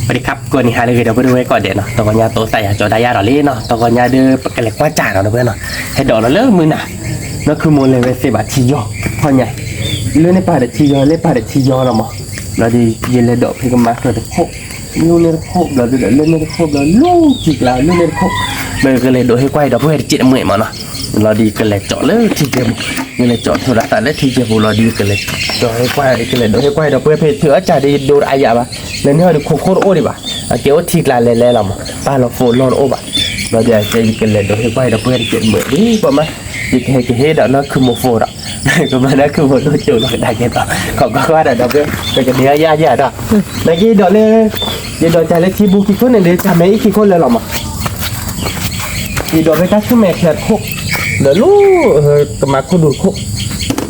สวัสดีครับ ကိးနံၤဟါလၢအဂ့ၤ ဒီပုၢ်ဝဲၢ်ကိးဂၤဒဲးနီၤ, တဂီၤညါ သိးသးယၤ ကၠီၤဒၣ်ယၤဒီးလံနီၤ, တဂီၤညါဒီး ပကလဲၤကွၢ်စၢ်နီၤ ဒီပုၢ်ဝဲၢ်နီၤ, ဟဲဒိးလီၤလၢမုၢ်နၤ, နီၢ်ခုမိၢ်လဲၤဝဲသ့ဘၣ်ထံယီၤ, ခီညါ, လၢန့ၣ်ပာ်ဒီးထံယီၤ လၢပာ်ဒီးထံယီၤလီၤမး, ဘျီဒီး ယလဲၤဒိးဖဲကမါဃၢၤတခိၣ်, လၢန့ၣ်တခိၣ် ဘျီဒီး လၢန့ၣ်တခိၣ် ဘျီလၢထံကျါ လၢန့ၣ်တခိၣ်, ဘျီကလဲၤဒိးဟ့ၣ်ကွၢ်အံၤဒီပုၢ်ဝဲၢ်တစဲးတမှဲာ်မးနီၤ, ဘျီဒီး ကလဲၤကၠီၤလၢထံကဲပူၤ, ယလဲၤကၠီၤထိးလၢသးလၢထံကဲပူၤလီၤဒီး ကလဲၤဒိးဟ့ၣ်ကွၢ် ကလဲၤဒိးဟ့ၣ်ကွၢ်အံၤဒီပုၢ်ဝဲၢ်ဖဲထုးအီၣ်စၢ်ဒီး ယဒိးတအါယၤဘၣ်, လၢန့ၣ်ဟီဒီးခိခိၣ်တအိၣ်ဒံးဘၣ်, အကဲအိၣ်ထံကျါလဲၤလဲၤလီၤမး, ပာ်လီၤ phone လီၢ်တအိၣ်ဘၣ်, ဘျီဒီး ယကလဲၤဒိးဟ့ၣ်ကွၢ်အံၤဒီပုၢ်ဝဲၢ်တစဲးတမှဲာ်ဒ်ပှၤမး, ယကဟဲကဟ့ၣ်ဒီးနီၢ်ခုမိၢ် phone ဒီး ကမၤနီၢ်ခုမိၢ်လိၣ်ကၠိလီၤကဒါကဲသိး, ခီကီၢ်ခီဒီးဒီပုၢ်ဝဲၢ် ပကဒုးအီၣ်ယၤယၤဒီး, နာ်က့ယဒိးလၢ ယဒိးစၢ်လၢထံဘူခံခိၣ်န့ၣ်ဒီး စၢ်မဲအံၤခံခိၣ်လၢာ်လီၤမး, ယဒိးဖဲတၢ်ဆူၣ်မဲာ်ချၢတခိၣ်, ဒီးလၢ ကမါခိၣ်ဒူတခိၣ်,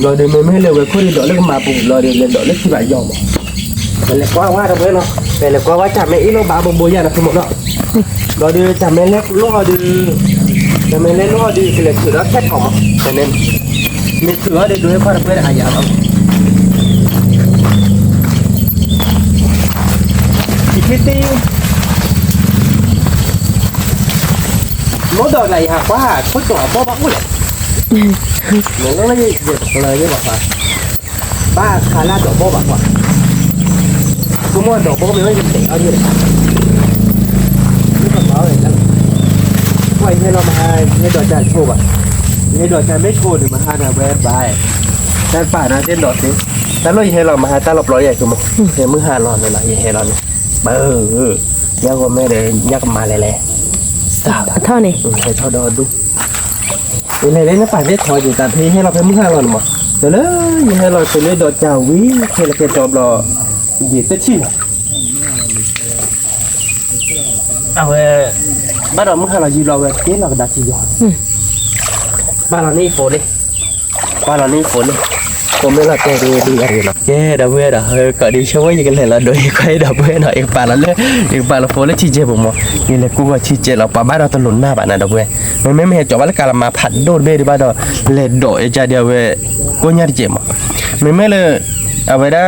ဘျီဒီးမ့မ့ၢ်လၢဝဲခိၣ်ဒီး ဒိးလၢကမါပူၤ ဘျီဒီး လဲၤဒိးလၢထံဘၣ်ယီၤမး, ပလဲၤကွၢ်ဝဲဒီပုၢ်ဝဲၢ်နီၤ, ပလဲၤကွၢ်ဝဲစၢ်မဲအံၤလၢဘၣ်ဘိဘိယၤနီၢ်ခိမိၢ်နီၤ, ဘျီဒီးစၢ်မဲလဲလိၣ်ဟီဒီး စၢ်မဲလဲလိၣ်ဟီဒီး ကလဲၤထုးဒီးခဲထီၣ်မး, န့ၣ် မ့ၢ်ထုးအီၤဒီးဒိးဟ့ၣ်ကွၢ်ဒီပုၢ်ဝဲၢ်အါယၤလီၤ, ယခံသ့ မ့ၢ်ဒိးလၢယဟးကွၢ် ခိၣ်တီၢ်အဘီဘၣ်အိၣ်လဲၣ်, မ့ၢ်လၢယကျၢၤယဘၣ်ဖး, ဘၣ်ခးလၢအဒီးဘီဘၣ်ကွၢ်, ကမိၣ်ဒီးဘီမ့ၢ်ဝဲယတဲအီၤဒ်လဲၣ်, မ့ၢ်ကမၤဝဲ, ကွၢ်ယဟဲလီၤမဟါ ယဟဲဒိးစၢ်ဆိဘၣ်, ယဟဲဒိးစၢ်မ့ၢ်ဆိန့ၣ် မဟါန့ၣ်ဝဲဘၣ်, တၢ်ပာ်နၤသ့ၣ်ဒိးသ့, တၢ်လီၢ်ယဟဲလီၤမဟါ တၢ်လီၤပျီယၤဆိမိၢ်, ယမုၢ်ဟါလီၤန့ၣ်လီၤ ယဟဲလီၤန့ၣ်, ဘၣ် ညၣ်ဂီၤမဲဒီး ညၣ်ကမါလဲၤလဲၤ, စၢ်ဘၣ်ထီၣ်န့ၣ်, ဟဲထီၣ်ဒီးဒူၣ်, ယလဲၤလၢနပာ်သ့ၣ်ထီၣ်ယတၢ်ဖဲယဟဲလီၤဖဲမုၢ်ဟါလီၤန့ၣ်မး, ဒီးလၢယဟဲလီၤတုၤလၢဒီးစၢ်ဝံၤ ခဲလၢာ်ကဲတီဘျီ, ယတဆံၣ်လီၤ, အဝဲ, ဘၣ်ဒီးမုၢ်ဟါလီၤယံာ်ဘျီဝဲ က့ၤလီၤကဒါထံယီၤ, ပာ်လီၤန့ၢ်ယဖိလံ, ပာ်လီၤန့ၢ်ယဖိလံ, ဖိမ့ၢ်လီၤတဲာ်ဒ်ဒ်အရ့လီၤ, ကဲဒီပုၢ်ဝဲၢ်ဒီး ဟဲကီးဒ်ဆၢဝဲ ယကလဲၤလီၤဒိးဟ့ၣ်ကွၢ်အံၤဒီပုၢ်ဝဲၢ်နီၤ, ယကပာ်လီၤလၢ, ယကပာ်လီၤဖိလၢထံကဲပူၤမး, ယလဲၤကူဂီၤထံကဲလီၤ ပှၤဘၣ်ဒီးတလိၣ်နၢ်ဘၣ်နၤဒီပုၢ်ဝဲၢ်, မ့မ့ၢ်မ့ၢ်ဟဲကၠီၤဘၣ်လၢကၤလမၤဖးဒိၣ်တဘ့ၣ်ဒံးဘၣ်ဒီး, လဲၤဒိးအကၢ်ဒ်အဝဲ, ကိညၢ်တကဲမး, မ့မ့ၢ်လၢ, အဝဲဒၣ်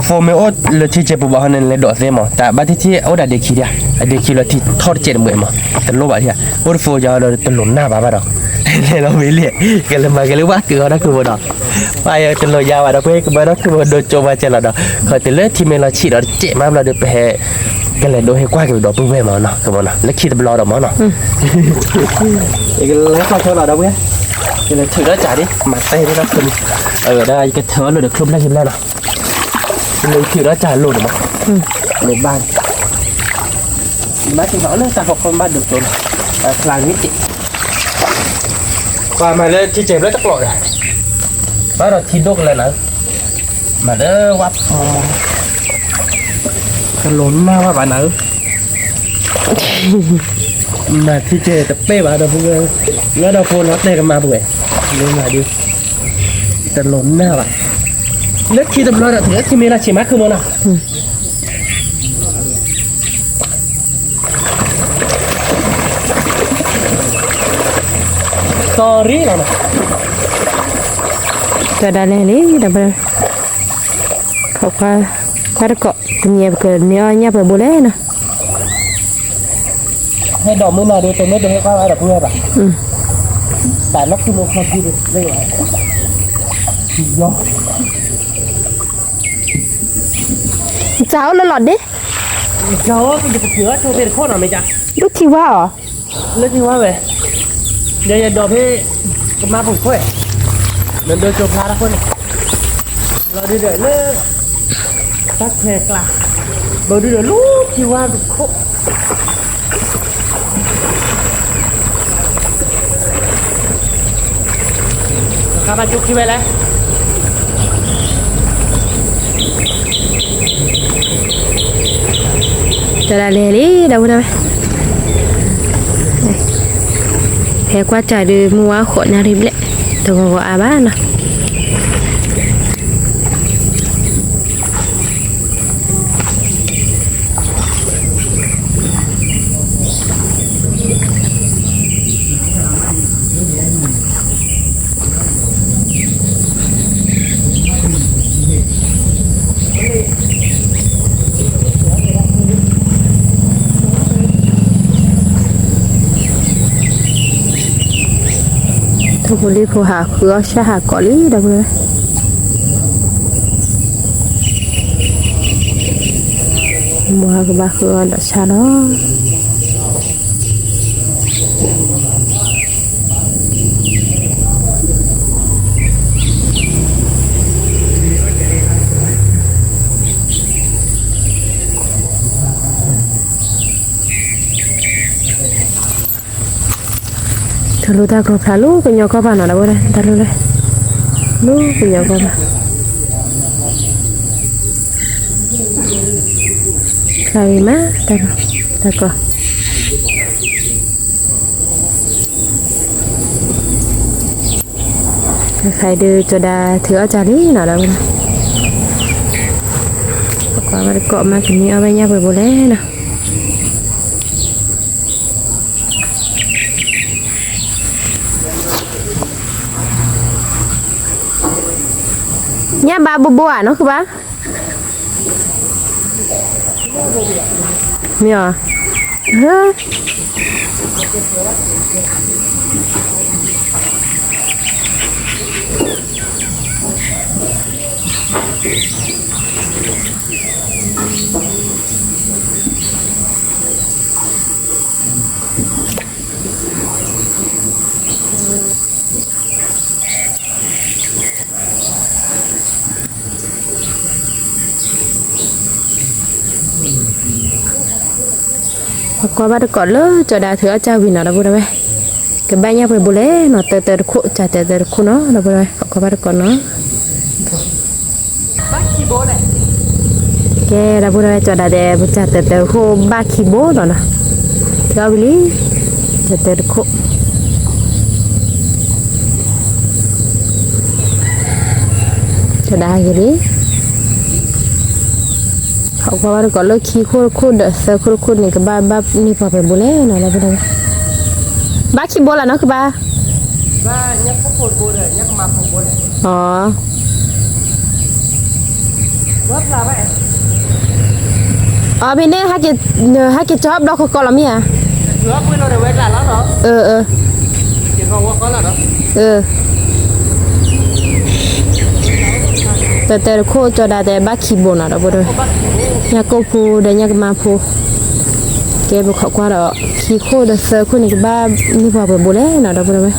ဖိမ့ၢ်အိၣ်လၢထံကဲပူၤဘၣ်ဟီန့ၣ် လဲၤဒိးသ့မး တၢ်ဘၣ်ထံထံအိၣ်ဒၣ်ဒ့ခံဒံး, အဒ့ခံလီၤထံထီၣ်တကဲတမှဲာ်မး, တလိၣ်ဘၣ်ဒံး, အိၣ်တဖိယၤဒီးတလိၣ်နၢ်ဘၣ်ဘၣ်ဒီး, လဲၤလီၤဝံၤလံ, ကလဲၤမၤကလဲၤဝဲက့ၤအီၤတၢ်ခုဖိဒီး, ပှၤတလိၣ်ယၤဘၣ်ဒီး ပကမၤတၢ်ခုဖိဒိကၠိပှၤကဲလီၤဒီး, ခီတုၤလၢထံမ့ၢ်လီၤဆံးဒီးတကဲမးဘျီဒီး ပဟဲ, ကလဲၤဒိးဟ့ၣ်ကွၢ်က့ၤဒီပုၢ်ဝဲၢ်မးနီၤ, လၢခံတဘျီဒီးမးနီၤ ယကလဲၤခီၣ်ဆိလီၤဒီပုၢ်ဝဲၢ်, ယလဲၤထုးဒီးစၢ်ဒ် မၤတဲဒ်တၢ်ခိၣ်န့ၣ်, အဝဲဒၣ်ယကထုးအီၤလိာ်ဒီးချိၣ်ဖျဲၣ်ယဘျဲၣ်နီၤ, ယလဲၤထုးဒီးစၢ်လိာ်န့ၣ်မး, မ့ၢ်ဘၣ်န့ၣ်, ယမၤစ့ၢ်ကီးအီၤလၢတၢ်ဖီခိၣ်ဘၣ်ဒိကၠိန့ၣ်, ဖျါဂ့ၤက့ၤ, ပှၤမၤလၢထံကဲဘျဲၣ်တကျိာ်ဒီး, ဘၣ်ဒီးထံဒိၣ်ကလဲာ်နၤ, မၤလၢဝါ တလိၣ်နၢ်ဘၣ်ဘၣ်နၤဧၢ, မၤထံကဲတပဲၢ်ဘၣ်ဒီပုၢ်ဝဲၢ်, လၢဒီဖိလီၤတဲာ်ကမါပှဲၤ, မ့ၢ်မၤဒ်, တလိၣ်နၢ်ဘၣ်, လၢခံတဘျီဒီး တုၤလၢထံမ့ၢ်လီၤဆံးမးခုမိၢ်နီၤ, သီရံလီၤနီၤ, တဒၣ်လဲာ်လံဒီး, ခီခွါ, ခွါတကိး တမံၤပကန့ၢ်အီၣ်ညၣ်ပှဲၤဘိလဲၣ်နီၤ, ဟဲဒိးမုၢ်နၤဒီး တမ့ၢ်တဟဲကွၢ်ဘၣ်ဒီပုၢ်ဝဲၢ်ဘၣ်, တၢ်နီၢ်ခုမိၢ်ခီခံဒီး, ယီၤ စးအိၣ်လၢလီၤဒ့, စးအိၣ်ကက့ၤအီၣ်ဆိဖဲတခိၣ်နီၤမ့ၢ်က, ဒိၣ်ထံဝါအီၤ, လၢထံဝါဝဲ, ဒီးယဒိးဖဲ, ကမါပူၤခိၣ်, နဒိးကၠိဖျါတခိၣ်န့ၣ်, လီၤဒုဒီးလၢ, တၢ်ခွဲးကျါ, ဘၣ်ဒုဒီးလၢထံဝါတခိၣ် ကဘၣ်ကၠိခံဝဲလဲၣ်, တဒၣ်လဲာ်လံဒီပုၢ်ဝဲၢ်, ဟဲကွၢ်စၢ်ဒီးမုၢ်ဝါဃိးနၣ်ရံၣ်ဘျဲၣ်, တဂီၤဂီၤအါဘၣ်နီၤ. ဖိလံဖိဟးဃုအီၣ်ဆၣ်ဟးကိးလံ ဒီပုၢ်ဝဲၢ်, မိၢ်ဟးကဘၣ်ဃုအီၣ်ဒီးဆၣ်လီၤ. ထၢလိာ်တၢ်ကီၢ်ဖျါ လူၤကညီကီၢ်ပၤနီၤ ဒီပုၢ်ဝဲၢ်, တၢ်လီၢ်လၢ လူၤကညီကီၢ်ပၤ, ဖျါဂ့ၤမး တၢ်လီၢ် တၢ်ကီၢ် ခဲအံၤဒုး ကၠီၤဒၤထုးအီၣ်ကၢ်လံနီၤ ဒီပုၢ်ဝဲၢ်, ကွၢ်ဘၣ်တကိးမး ကန့ၢ်အီၣ်ဘၣ်ညၣ်ပှဲၤဘိလဲၣ်နီၤ. ညၣ်ဘါဘိဘိဧါ နီၢ်ဃုဘါ, မ့ၢ်ဧါ, ဟၢ ကွၢ်ဘၣ်တကိးလၢကၠီၤဒၤထုးအီၣ်ကၢ်ဝံၤနီၤ ဒီပုၢ်ဝဲၢ်, ကဘၣ်ညၣ်ပှဲၤဘိလဲၣ်နီၤ, တၢတၢတခိၣ် ကၢ်တၢတၢတခိၣ်နီၤ ဒီပုၢ်ဝဲၢ်, ကွၢ်ဘၣ်တကိးနီၤ. ကဲ ဒီပုၢ်ဝဲၢ် ကၠီၤဒၤဒဲး ပကၢ်တၢတၢတခိၣ်ဘၣ်ခံဘိလီၤနီၤ, ထုးအီၣ်ဝံၤလံ, တၢတၢတခိၣ် ကၠီၤဒၤဟဲက့ၤလံ. ကွၢ်ဘၣ်တကိးလၢခံခိၣ်တခိၣ်ဒီးသၢခိၣ်တခိၣ်န့ၣ် ကဘၣ်ဘၣ်န့ၢ်ပှဲၤဘိလဲၣ်နီၤ ဒီပုၢ်ဝဲၢ်, ဘၣ်ခံဘိလီၤနီၢ်ဃုဘါ, အ အဖဲန့ၣ် ဟဲက့ၤကၠီဘျီကကီးလီၤမ့ၢ်ဧါ, အ တၢတၢတခိၣ် ကၠီၤဒၤဒဲး ဘၣ်ခံဘိနီၤ ဒီပုၢ်ဝဲၢ်, ညၣ်ကိၢ်ဖိဒီးညၣ်ကမါဖိ, ကဲ ပခိးကွၢ်ဒီး ခံခိၣ်ဒီးသၢခိၣ်န့ၣ် ကဘၣ်န့ၢ်ပှဲၤဘိလဲၣ်နီၤ ဒီပုၢ်ဝဲၢ်,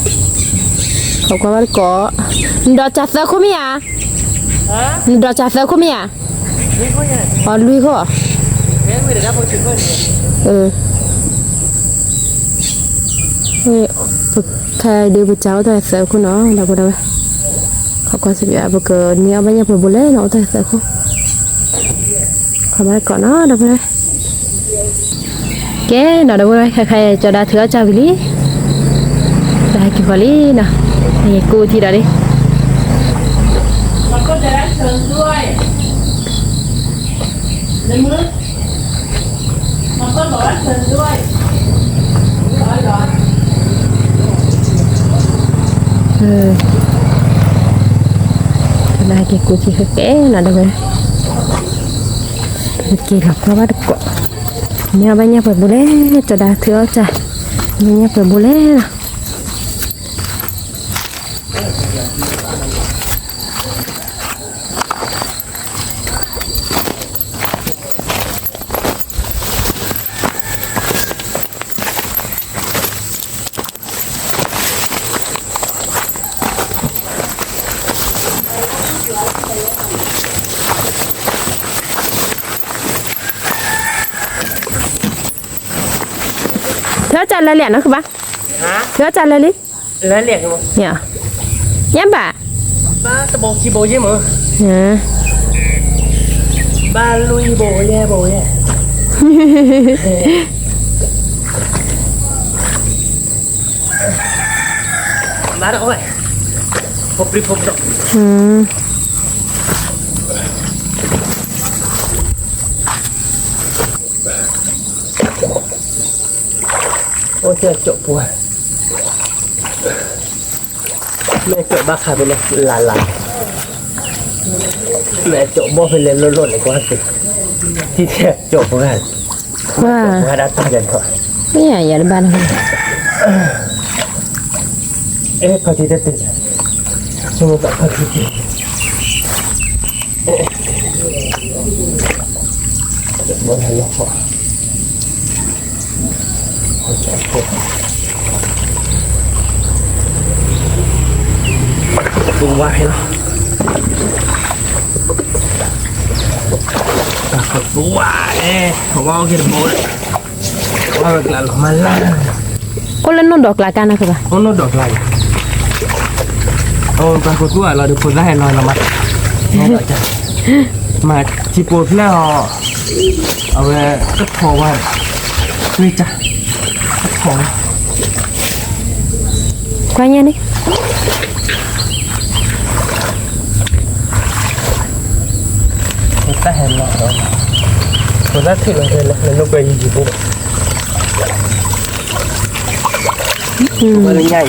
ခိးကွၢ်ဘၣ်တကိး, နဒီးကၢ်သၢခိၣ်မ့ၢ်ဧါ, နဒီးကၢ်သၢခိၣ်မ့ၢ်ဧါ, အလွံၢ်ခိၣ်, ခဲဒုး ပကၢ်အိၣ်တၢ်သၢခိၣ်နီၤ ဒီပုၢ်ဝဲၢ်, ခိးကွၢ်စံးဘၣ် ပကန့ၢ်အီၣ်ဘၣ်ညၣ်ပှဲၤဘိလဲၣ်နီၤ အိၣ်တၢ်သၢခိၣ်, ခိးဘၣ်တကိးနီၤ ဒီပုၢ်ဝဲၢ်. ကဲနီၤ ဒီပုၢ်ဝဲၢ် ခဲခါအံၤ ကၠီၤဒၤထုးအီၣ်ကၢ်ဝံၤလံ, တၢ်ဟဲက့ၤဃီၤလံနီၤ, ဟဲက့ၤကိးထံဒီးလံ. နက့ၤကူထံဃဲကဲနီၤ ဒီပုၢ်ဝဲၢ်, နက့ၤလီၤကွၢ်ဘၣ်တကိး, မ့ၢ်အီၣ်ဘၣ်ညၣ်ပှဲၤဘိလဲၣ်, ကၠီၤဒၤထုးအီၣ်ကၢ်, မ့ၢ်ညၣ်ပှဲၤဘိလဲၣ်လီၤ. ထုးအီၣ်ကၢ်လၢလံနီၤ ဃုဘါ, ထုးအီၣ်ကၢ်လၢလံ, ညၣ်ဘၣ်, ဘၣ်တဘိခံဘိယ့ၢ်မး, ဘၣ်လွံၢ်ဘိယဲၢ်ဘိယဲၢ် ဘၣ်တအိၣ်ဝဲ, ဖိပျံၤဖိပျီၤ, အိၣ်ကၠိပူၤ, မ့ၢ်ကၠိဘၣ်ခါဖဲလဲၣ် လၢ်လၢ်, မ့ၢ်ကၠိဘီၣ်ဖဲလဲၣ်လိၣ်လိၣ်န့ၣ် ကွၢ်က့ၤ, ထံၣ်ထဲကၠိပူၤဂၤ, ကွၢ်, ပှၤဒၣ်တၢ်ကဲထီၣ်, မ့ၢ်ယၤတဘၣ်လီၤ, အဲ ဖါတံၢ်တတဲ, ဖါတံၢ်တတဲ, အဲ ဘၣ်ဟဲလီၤဃီ, ပဝါဟဲလီၤ, ပဝါအဲ, ပဝါအိၣ်က့ၤတဘိ, ပဝါဝဲကျါလီၤမၤလၢ် အိၣ်လၢနိၣ်ဒီးကျါကါနီၢ်ကဘၣ်, အိၣ်နိၣ်ဒီးကျါလီၤ, အိၣ်ပှၤကိးသူၣ်အလီၤဒီးဖိသၣ်ဟဲလီၤလီၤမး, မၤထံပိဖျၢၣ်အီၤ, အဝဲတထီဝါ, တွ့ၢ်တၢ်, တထီဝါ, ကွၢ်ညါန့ၣ် ဖိသၣ်ဟဲလီၤ, ဖိသၣ်ထံၣ်လီၤဟဲလီၤ လၢလီၢ်ကွဲယံၤယံၤဖိဘၣ်, လၢညါယၤ,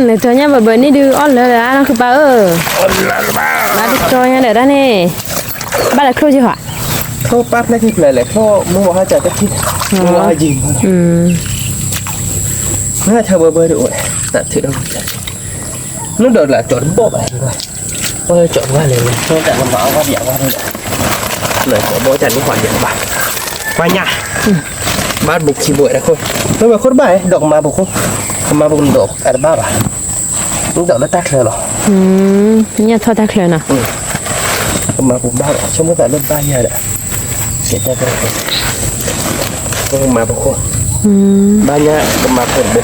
နကၠီညါဘၣ်ဘၣ်န့ၣ်ဒုးအီၣ်လၢာ်လၢာ်နီၢ်ကပၤဧၢ, ဘၣ်တကၠီညါဒီးတၢ်န့ၣ်, ဘၣ်လၢချိၣ်က့ၤဟီ, ချိၣ်ပၢ်ဖျဲၣ်ခံဖျဲၣ်လဲၣ် ချိၣ်မုၢ်ဝါဟါကၢ်တထံၣ်, မုၢ်ဝါဟါယံၤ, မ့ၢ်ထၢဘၢဘၢဒ်အိၣ်, တၢ်ထံၣ်ဒီး နဒိးလၢကၠီတဘီၣ်ဘၣ်, ပှၤကၠီတဝါလဲၣ်, တၢ်လၢမၤအဝါဒံးအဝါဒ်လဲၣ်, လၢကၠီဘီၣ်တၢ်န့ၣ်ပှၤယၤတဘၣ်, ပှၤညါ, ဘၣ်တဘိခံဘိတၢ်ခိၣ်, မ့ၢ်ဝဲခိၣ်တဘၣ်, ဒီးကမၤဘိခိၣ်, ကမၤဘိကဒီးအတဘၣ်ဘၣ်, နဒီးလၢတၢ်ချၢလီၤ, ညၣ်ထီၣ်တၢ်ချၢနီၤ, ကမၤဘိဘၣ်ဘၣ် ဆိကမိၣ်သးလၢဘၣ်ယၤဒီး, ကဲတၢ်တၢ်, ကမၤဘိခိၣ်, ဘၣ်ညၣ်ကမၤခိၣ်တဘိ,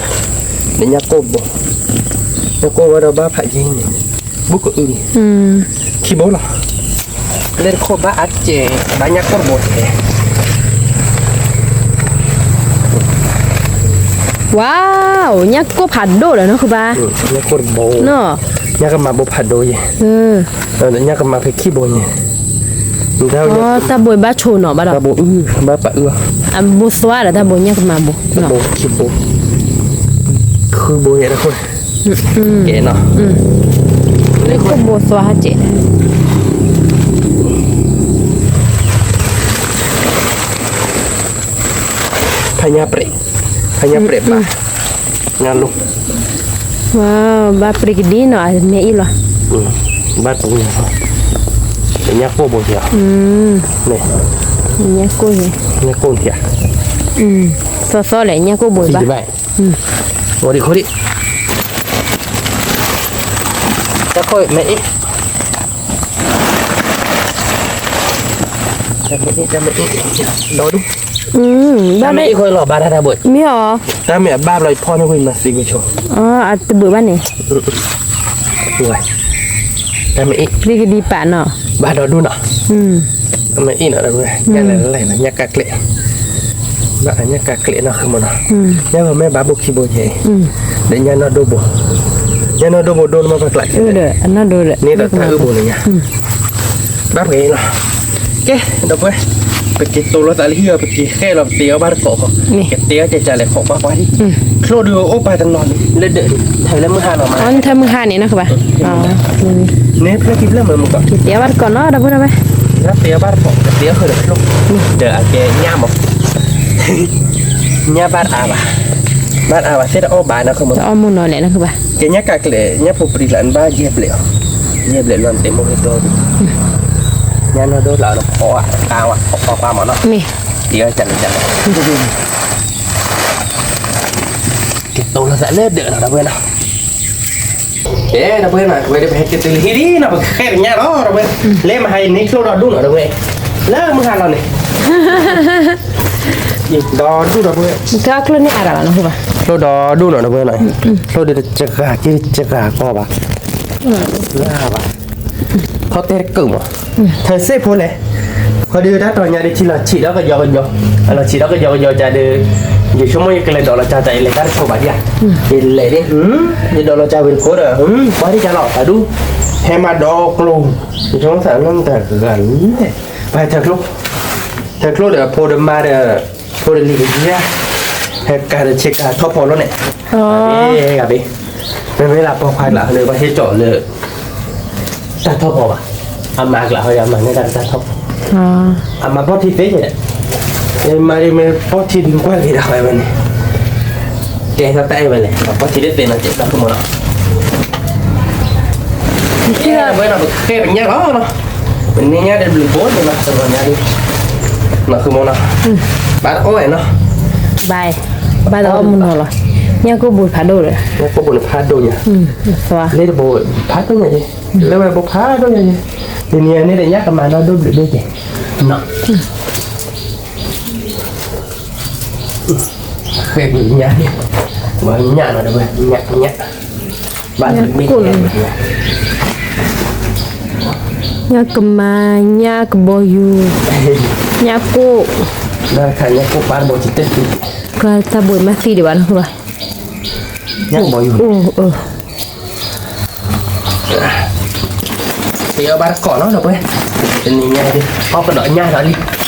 ဒီးညၣ်ကိၢ်ဘိ, ညၣ်ကိၢ်ဝဲဒီးဘၣ်ဖးယံၤန့ၣ်, ဘူးကအုန့ၣ်, ခံဘိလီၤ, လၢတခိၣ်ဘၣ်အါကဲး, ဘၣ်ညၣ်ကိၢ်တဘိတဲ ဝါ, ညၣ်ကိၢ်ဖးဒိၣ်လီၤနီၢ်ဃုဘါ, ညၣ်ကိၢ်တဘိ, ညၣ်ကမၤဘိဖးဒိၣ်ယဲ, ညၣ်ကမၤဖဲခံဘိန့ၣ်, တၢ်ဘိအု, ဘၣ်ပာ်အု, အဘိသွါဒီးတၢ်ဘိညၣ်ကမၤဘိ, တၢ်ဘိခံဘိ, ဃုဘိယဲတခိၣ်, ကဲနီၤ, ခိၣ်ဘိသွါဟဲကဲး ဖါညါပြဲး, ဖါညါပြဲးဘၣ်, ညါလိ, ဘၣ်ပြံကဒံနီၤ အမဲအံၤလီၤ, ဘၣ်တညါ, ညါကိၢ်ဘိယဲ, ညါကိၢ်, ညါကိၢ်ယဲ, သီသီလဲၣ် ညါကိၢ်ဘိဘၣ်, ဝံၤဒံးခိၣ်ဒံး, တၢ်ခိၣ်မဲအံၤ တၢ်မ့ၢ်အံၤ, တၢ်မ့ၢ်အံၤ, ဒီဒူၣ်, တၢ်မ့ၢ်အံၤဃီလီၤဘၣ်တၢ်တၢ်ဘိ, မ့ၢ်အီၤ, တၢ်မ့ၢ်အဘၣ်ဘျီအံၤဖီၣ်န့ၢ်ဝံၤမၤသံကွံာ်ဆိ, အတဘၣ်ဘၣ်န့ၣ်, တၢ်မ့ၢ်အံၤ, ပျံၤကဒံပာ်နီၤ, ဘၣ်ဒီဒူၣ်နီၤ, တၢ်မ့ၢ်အံၤနီၤ, ညၣ်လဲၤလဲၤနီၤ ညၣ်ကးကျဲး, ဘၣ်ညၣ်ကးကျဲးနီၤ ဃုမနီၤ, ညၣ်ဂီၤမ့ၢ်ဘၣ်ဘိခံဘိယဲအံၤ, ဒီးညၣ်နီၢ်ဒိၣ်ဘိ, ညၣ်နီၢ်ဒိၣ်ဘိဒိၣ်န့ၣ်မ့ၢ်ပကျးကဲ, န့ၣ်ဒီးတၢ်အုၣ်ဘိန့ၣ်ညါ, ဘၣ်ပှဲၤလီၤ, ကဲ, ဒီပုၢ်ဝဲၢ်, ပက့ၤတိၤလိာ်သးလၢဟံၣ်အီၤ ပက့ၤဃဲလီၤပသ့အီၤဘၣ်တကိးဃီ, ကသ့အီၤကကလဲၤခိးကွၢ်ကွၢ်ဒံး, ချိၣ်ဒုးအိၣ်ပာ်တနီၤန့ၣ် လၢဒၢးန့ၣ် ထၢလၢမုၢ်ဟါလီၤမး, ထၢမုၢ်ဟါန့ၣ်နီၢ်ကဘၣ်, န့ၣ်ဖျၢၣ်ခံဖျၢၣ်မုၢ်မုၢ်ကီး, ကသ့အီၤဘၣ်တကိးနီၤ ဒီပုၢ်ဝဲၢ်, ကသ့အီၤဘၣ်တကိး ကသ့အီၤဃုာ်ဒီးချိၣ်, ဒီးအကဲညၣ်မး, ညၣ်ဘၣ်တအါဘၣ်, ဘၣ်တအါဘၣ် သ့ၣ်တအီၣ်ဘၣ်နီၢ်ကဘၣ်, တအီၣ်မ့ၢ်နီၤလဲၣ်နီၢ်ကဘၣ်, ကဲညၣ်ကးကျဲး ညၣ်ဖိပြံလၢနဘၣ်ယဲၢ်ဘျဲးအီၤ, ယဲၢ်ဘျဲးလီၤနတဲမိၢ်ကတီၢ်ဒံး, ညၣ်နီၢ်ဒိၣ်လၢအီၤဒီးဖီအါဝဲ ဖီကွၢ်ကွၢ်မးနီၤ, မ့ၢ်, ဒ်အီၤကလဲၤကလဲၤ ကတိၤလီၤသးလၢဒၢးလီၤ ဒီပုၢ်ဝဲၢ်နီၤ, ကဲ ဒီပုၢ်ဝဲၢ်နီၤ ဝဲဒၣ်ပဟဲက့ၤတုၤလၢဟံၣ်လံနီၤ ပကဃဲပညၣ်လီၤ ဒီပုၢ်ဝဲၢ်, လၢမဟါအံၤန့ၣ်ချိၣ်ဒီဒူၣ်နီၤ ဒီပုၢ်ဝဲၢ်, လၢမုၢ်ဟါလီၤန့ၣ် ဒီဒူၣ် ဒီပုၢ်ဝဲၢ်, ချိၣ်ဒီဒူၣ်နီၤ ဒီပုၢ်ဝဲၢ်နီၤ, ချိၣ်ဒီးတစှၤက့ၤတစှၤကီးဘၣ်, လၢဘၣ် ထီၣ်တဲတကုာ်မး, ထၢစ့ၣ်ဖိလဲၣ်, ခီဒုးတၢ်တီၤညါဒုးထံလီၤဆံးဒီးကယီကယီ, အလီၤဆံးဒီးကယီကယီကဒီး, ယဆိကမိၣ်ယကလဲၤဒိးလီၤကၢ်တၢ် ယလဲၤတၢ်တဆိးဘၣ်ဒံးဧါ, ယလဲၤဒ်, ယဒိးလီၤကၢ်ဝံၤတခိၣ်ဒီး, ပှၤဒ်ကၢ်လီၤတၢ်ဒူၣ်, ဟဲမၤဒီကျိ, ယဆိကမိၣ်သးလၢတၢ်ဂၤလံ, ပှၤဟဲထၢချိၣ်, ထၢချိၣ်ဒီးဖိဒီးမါဒီး, ဖိဒီးလံၤကယၤ, ဟဲကၤဒီးဆ့ကၤထီၣ်ဖီလီၤန့ၣ်, ဂၤဘ့ၣ်, မ့မ့ၢ်လၢပိာ်ခွါကျါလၢပှၤဟ့ၣ်ကၠီလၢ တၢ်ထီၣ်ဖီဘၣ်, အမါကျါဟီဒီးအမၤန့ၢ်တၢ်တၢ်ထီၣ်ဖီ, အမၤပီၢ်ထံသ့, မၤဒ်မ့ၢ်ပီၢ်ထံဒုးကွၢ်က့ၤဒၣ်ဝဲန့ၣ်, ကဲထီၣ်တၢ်အဲၣ်ဝဲလဲၣ်, ပှၤထံၣ်တသ့နီၤ ကဲနီၤ ဖုမိၢ်နီၤ, ဝဲနီၤ ပဃဲပညၣ်လီၤနီၤ, ပန့ၢ်ညၣ်ဒီးဘျုးဘိန့ၣ်နီၤ တဂီၤညါဒုး, နီၤဖုမိၢ်နီၤ, ဘၣ်တအီၣ်ဝဲနီၤ, ဘၣ်, ဘၣ်တအီၣ်မုၢ်နီၤလီၤ, ညၣ်ကိၢ်ဘိဖးဒိၣ်ဒီး, ညၣ်ကိၢ်ဘိန့ၣ်ဖးဒိၣ်ညါ, လ့တဘိဖးဒိၣ်ညါယဲ, လၢဝဲဘိဖးဒိၣ်ညါယဲ, တနံၤအံၤန့ၣ်ဒီးညၣ်ကမၤနီၣ်ဒိၣ်ဘျုးဒိၣ်ကဲ, နီၤ ဃဲပညၣ်န့ၣ်, ဝဲညၣ်နီၤ တဝဲ, ညၣ်, ညၣ်, ဘၣ်ကိၢ်, ညၣ်ကမၤ, ညၣ်ကဘီယူၤ, ညၣ်ကိၢ်, ညၣ်ကိၢ်ပၢ်တဘိတတဲသံ, တၢ်ဘိမၤသံဒံးဘၣ်နီၤ, ညၣ်ကဘီယူၤ, ပအီၣ်ဘၣ်တကိးနီၤ ဒီပုၢ်ဝဲၢ်, တနံၤညါဒ် အီၣ်ကဒီးညၣ်ဒီးလံ အမ့ၢ်အံၤဒီး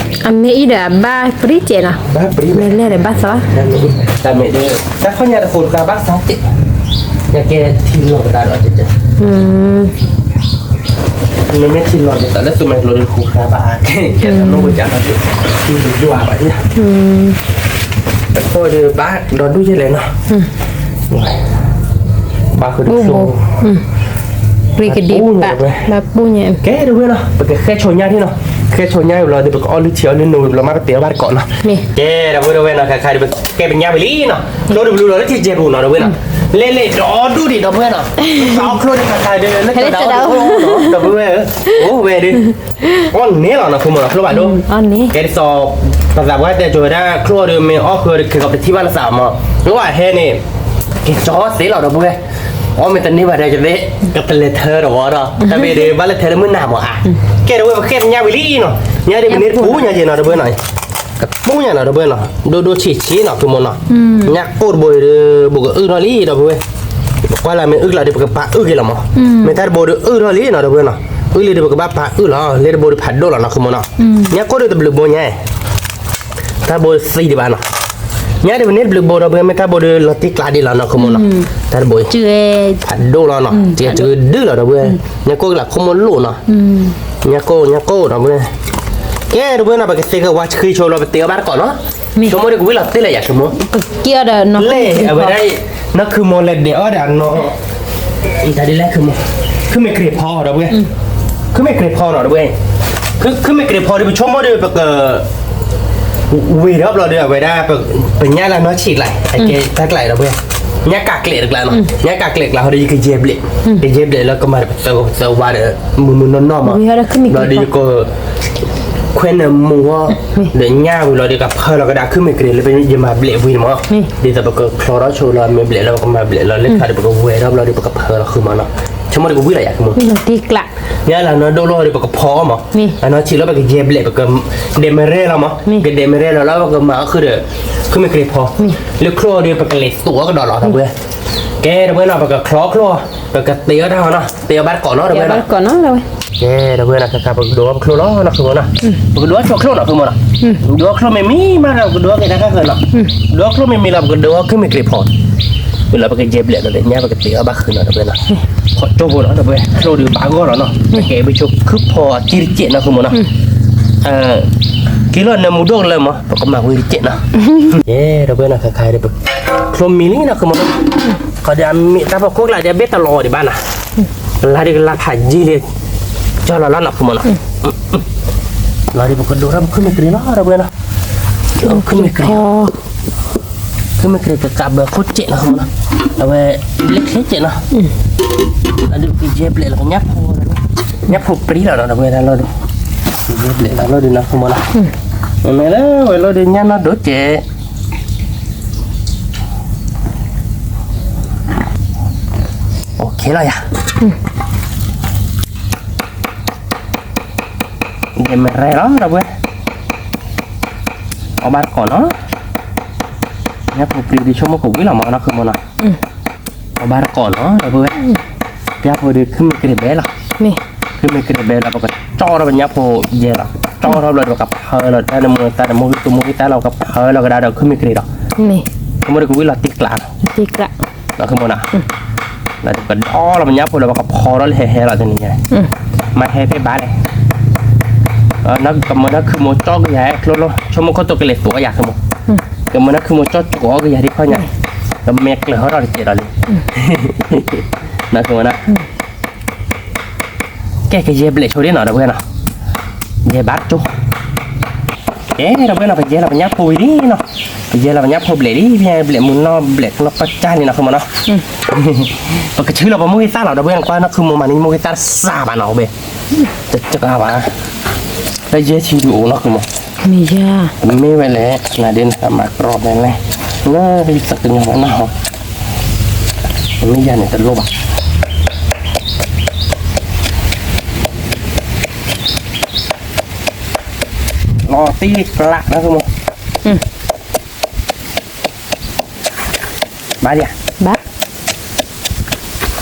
အဘၣ်ပြံကဲနီၤ, ဘၣ်ပြံ, မ့ၢ်လဲၣ်ဒီးဘၣ်သီ, တၢ်မ့ၢ်ဒီး တၢ်ခီၣ်ညါတဃိးတကါဘၣ်သီကဲ, ညါကဲထံလီၤကဒါဒီးကဲ, မ့မ့ၢ်ထံလီၤကဲသးလၢသုးမဲာ်ကျိၤဒီးဃိးတကါဘၣ်, ကဲတၢ်နီၣ်ဝဲကၢ်နီၤ, ထံယွၤဘၣ်ယဲ, တၢ်ခီၣ်ဒီးဘၣ်ဒီးဒူၣ်ယဲလဲၣ်နီၤ ဘၣ်ဃုာ်တဆိ, ပူညါ, ကဲတဝဲနီၤ ပကဃဲဆိညါဒ်နီၤ, ဃဲဆိညါဝံၤလီၤဒီး ပကအီၣ်လုၢ်ထံအီၣ်လုၢ်နိဝံၤလီၤ မ့ၢ်ပတဲအီၣ်ဘၣ်တကိးနီၤ, ကဲတဝဲတဝဲနီၤ ခါခါဒီး ပကဲပညါဝံၤလံနီၤ, ကျိဒီးဘျုးဒီးလၢထံယဲၢ်ပူၤနီၤ တဝဲနီၤ, လဲၤလဲၤဒီဒူၣ်ဒံးဒီပုၢ်ဝဲၢ်နီၤ, ပအီၣ်ကျိဒီးခါခါဒီး လၢတဒီဒူၣ်နီၤ ဒီပုၢ်ဝဲၢ်ဧၢ, အိၣ်ဝဲဒုး အီၣ်န့ၣ်လီၤနီၤ ဖုမိၢ်နီၤ ကျိဘၣ်ဒိၣ်, ကဲဒ်သိး ပသးပှၢ်တဲကၠိဝဲဒၣ် ကျိဒီးမ့ၢ်အီၣ်ဃုာ်ဒီး က့ၤကီးပတထံၣ်ဘၣ်လၢသးမး, ကျိဘၣ်ဟဲန့ၣ် က့ၤကၠီသ့လီၤဒီပုၢ်ဝဲၢ်, အီၣ်မ့ၢ်တန့ၢ်ဘၣ်ဒီး ကသ့ ကပလဲၤထၢတဝီဒီး တၢ်မ့ၢ်ဒီး ဘၣ်လဲၤထၢလၢမုၢ်နၤမးဧါ, ကဲတဝဲ ပဃဲပညါဝံၤလံနီၤ, ညါဒီးပန့ၢ်တပူၤညါက့ၤနီၤ ဒီပုၢ်ဝဲၢ်နီၤ, ကပူၤညါနီၤ ဒီပုၢ်ဝဲၢ်နီၤ, ဒိၣ်ဒိၣ်ဆံးဆံးနီၤ ဖုမိၢ်နီၤ, ညၣ်ကိၢ်တဘိဒီး ဘူးကအုၣ်ထီၣ်လံ ဒီပုၢ်ဝဲၢ်, ပကွၢ်လၢမ့ၢ်အုၣ်ကလီဒီး ပကပာ်အုၣ်က့ၤလီၤမး, မ့ၢ်တၢ်တဘိဒီးအုၣ်ထီၣ်လံနီၤ ဒီပုၢ်ဝဲၢ်နီၤ, အုၣ်လံဒီး ပကဘၣ်ပာ်အုၣ်လီၤ, လ့တဘိဒီးဖးဒိၣ်လီၤနီၤ ဖုမိၢ်နီၤ, ညၣ်ကိၢ်ဒီးတဘျုးဘိညါ တၢ်ဘိသံဒံးဘၣ်နီၤ, ညါဒီးပန့ၢ်တဘျုးဘိဒီပုၢ်ဝဲၢ် မ့ၢ်တၢ်ဘိဒီးလီၤတံၢ်ကျးဒံးလီၤနီၤ ခီမိၢ်နီၤ, တၢ်တဘိ ဖးဒိၣ်လီၤနီၤ, တဒုလီၤဒီပုၢ်ဝဲၢ်, ညၣ်ကိၢ်ကလးခိၣ်မိၢ်လိၣ်နီၤ, ညၣ်ကိၢ် ညၣ်ကိၢ်ဒီပုၢ်ဝဲၢ်, ကဲဒီပုၢ်ဝဲၢ်နီၤ ပကသ့ကဝါဆှံဆိလီၤ ပတဲအီၣ်ဘၣ်တကိးနီၤ, ဆိကမိၣ်ဒီးကဝံၣ်လီၤတ့ၢ်လၢယၤဆိကမိၣ်, လၢအဝဲဒၣ် နီၢ်ခုမိၢ်လဲၤဒဲးအီၣ်ဒီးအနီၢ် တၢ်ဒ်လဲၣ် ခုမ့ၢ်ကြ့ၤဖီဒီပုၢ်ဝဲၢ်, ခုမ့ၢ်ကြ့ၤဖီနီၤဒီပုၢ်ဝဲၢ်, ခုမ့ၢ်ကြ့ၤဖီဒီး ပဆိကမိၣ်ဒီး ပက ဝ့ၤဒီးဘျီဒီး အဝဲဒၣ် ပညၣ်လၢနီၢ်ဆံးကျါ အကဲတၢ်ကျါဒီပုၢ်ဝဲၢ်, ညၣ်ကးကျဲးတကျါနီၤ, ညၣ်ကးကျဲးတကျါဟီဒီး ယကယဲၢ်ဘျဲး, ယကယဲၢ်ဘျဲးလၢကမၤဒီးပသၢဝါဒီး မုၢ်မုၢ်နီၢ်နီၢ်မး, ဘျီဒီးယက ခွဲးနၢမူဟီ, ဒီးညၣ်ဝံၤလီၤဒီးကဖၢလီၤကဒါခုမ့ၢ်ကြ့ၤလၢယမၤဘျဲးဝံၤမး, ဒ်သိးပကချီထီၣ်ဆိလီၤမ့ၢ်ဘျဲးလၢပကမၤဘျဲးလီၤ လၢခါဒီးပကဝဲၤထီၣ်ဘျီဒီးပကဖၢလီၤဃုမးနီၤ, ဆိကမိၣ်ဒီးကဝံၣ်လီၤယၤဃုမး, ညၣ်လၢနီၢ်ဒိၣ်လီၤဒီးပကဖီအီၣ်မး, အနီၢ်ဆံးလီၤပကယဲၢ်ဘျဲး ပကဒဲးမရဲလီၤမး, ကဒဲးမရဲလီၤလၢပကမၤအီၣ်ဃုာ်ဒီး ခုမ့ၢ်ကြ့ၤဖီ, လၢချိၣ်ဒီးပကလဲၤသိးအီၣ်ကဒီးလီၤဒီပုၢ်ဝဲၢ်, ကဲဒီပုၢ်ဝဲၢ်နီၤ ပကချီချိၣ်, ပကတ့အီၣ်တၢ်အီၤနီၤ, တ့အီၣ်ဘၣ်တကိးနီၤ ဒီပုၢ်ဝဲၢ်နီၤ, ကဲဒီပုၢ်ဝဲၢ်နီၤ ခါခါပကဒိးအီၣ်ပချိၣ်လီၤနီၤ ဃုမးနီၤ, ပကဒိးအီၣ်ဆိချိၣ်နီၤ ဃုမးနီၤ, ပကဒိးအီၣ်ချိၣ်မ့ၢ်မံမးဒီး ပကဒိးအီၣ်က့ၤတၢ်ခါဃၢၤနီၤ, ပကဒိးအီၣ်ချိၣ်မ့ၢ်မံလီၤ ပကဒိးအီၣ်ခုမ့ၢ်ကြ့ၤဖီ, ဝံၤလီၤပကယဲၢ်ဘျဲးလီၤဒီး ညၣ်ပကတ့အီၣ်ဘၣ်ဃုာ်နီၤ ဒီပုၢ်ဝဲၢ်နီၤ, ခီကၠိဖိနီၤ ဒီပုၢ်ဝဲၢ် ချိၣ်ဒီးဘၣ်ဂီၢ်လီၤနီၤ, ပကဲဝဲဆိခုဖီအကံၢ်တကဲးနီၤ ဃုမးနီၤ, က့ၤလီၤနၢမူဒိၣ်ကလၢမး ပကမၤဝံၤတကဲးနီၤ, ယဲ ဒီပုၢ်ဝဲၢ်နီၤ ခါခါဒီး ချိၣ်မံလံနီၤ ဃုမးနီၤ, ခီဒီးအမ့ၢ်တၢ်ဖီခိၣ်ကျါဒီး အဘ့ၣ်တလီၤဒံးဘၣ်နီၤ, ကလါဒီးကလါဖးယံာ်လံ, ကၠီလီၤလီၤနီၤ ဃုမးနီၤ, လီၤဒီးပကဒိးထီၣ်ပခုမ့ၢ်ကြ့ၤလီၤ ဒီပုၢ်ဝဲၢ်နီၤ, ခုမ့ၢ်ကြ့ၤ ခုမ့ၢ်ကြ့ၤကကးဘၢခိၣ်စဲးနီၤ ဃုမးနီၤ, အဝဲ လၢခဲစဲးနီၤ, အဒုးကယဲၢ်ဘျဲးလီၤကညၣ်ဖိ, ညၣ်ဖိပြံလီၤနီၤ ဒီပုၢ်ဝဲၢ်တၢ်လီၢ်ဒီး, ကယဲၢ်ဘျဲးလီၤလီၤဒီးနီၤ ဃုမးနီၤ, မ့ၢ်လၢဝဲလီၤဒီးညၣ်နီၢ်ဒိၣ်ကဲး အိၣ်ခ့လီၤယၤ, ဒဲးမ့ၢ်ရဲလီၤ ဒီပုၢ်ဝဲၢ်, အီၣ်ဘၣ်တကိးနီၤ, ညၣ်ဖိပြံဒီးဆိကမိၣ်ကဝံၣ်လီၤမးနီၤ ဃုမးနီၤ, အီၣ်ဘၣ်တကိးနီၤ ဒီပုၢ်ဝဲၢ်, ပျၢ်ဖိဒီးခုမ့ၢ်ကြ့ၤဘဲလီၤ, ခုမ့ၢ်ကြ့ၤဘဲလီၤ ပကကၠီထီၣ်ပညၣ်ဖိယဲလီၤ, ကၠီထီၣ်ဘျီဒီးပကဖၢလီၤ တၢ်နမူသးနမူ သူမူသးလီၤ ပကဖၢလီၤကဒါဒီးခုမ့ၢ်ကြ့ၤဒီး, ဆိကမိၣ်ဒီးကဝံၣ်လီၤတံၢ်ကျးနီၤ လီၤဃုမးနီၤ, လီၤဒီးပကဒီလီၤပညၣ်ဖိလီၤ ပကဖီထီၣ်လၢဟဲဟဲလီၤတနံၤညါ, မၤဟဲဖဲဘၣ်လဲၣ်, ကမၤနၢ်ခုမိၢ်ကၠီကယၤကျိလီၤ, ဆိကမိၣ်ခိၣ်တိၢ်ကလဲၤသိးယၤကမိၢ်, ကမၤနၢ်ခုမိၢ်ကၠီကီးကယၤဒ်ခီညါ, ကမဲာ်ကျၢၤဟီထီၣ်တစဲးဒီးလံ, နၢ်ကမၤနၢ် ကဲကယဲၢ်ဘျဲၣ်ဆိဒ်နီၤ ဒီပုၢ်ဝဲၢ်နီၤ, ယဲၢ်ဘၣ်ကၠိ, ကဲ ဒီပုၢ်ဝဲၢ်နီၤ ပယဲၢ်လီၤပညၣ်ဖိဝံၤလံနီၤ, ပယဲၢ်လီၤပညၣ်ဖိဘျဲၣ်လံ, ဘျဲၣ်မုၢ်နီၢ်ဘျဲၣ်နီၢ်ကီၢ်ကၢ်န့ၣ်နီၤ ကမၤနီၤ, ပကဆှၢလီၤပမိၢ်ဂ့ၤသၣ်လီၤ ဒီပုၢ်ဝဲၢ်နီၤ, ကွၢ်နၢ်ခုမိၢ်မၤန့ၢ်မိၢ်ဂ့ၤသၣ်စၢ်ဘၣ်နီၤ, အိၣ်ဘဲ တကဘၣ်, လၢယဲၢ်ဆံဒုးအိၣ်နီၤ ကမၤ, မ့ၢ်ယၤ, မ့ၢ်ဝဲလဲၣ် နဒ့နကမၤကြီဖဲလဲၣ်, လၢလံသးကညီၤဝဲနီၤ, မ့ၢ်ယၤန့ၣ်တလိၣ်ဘၣ်, လီၤတံၢ်ကျးနီၤ ကမၤ ဘၣ်လံဧါ, ဘၣ်လ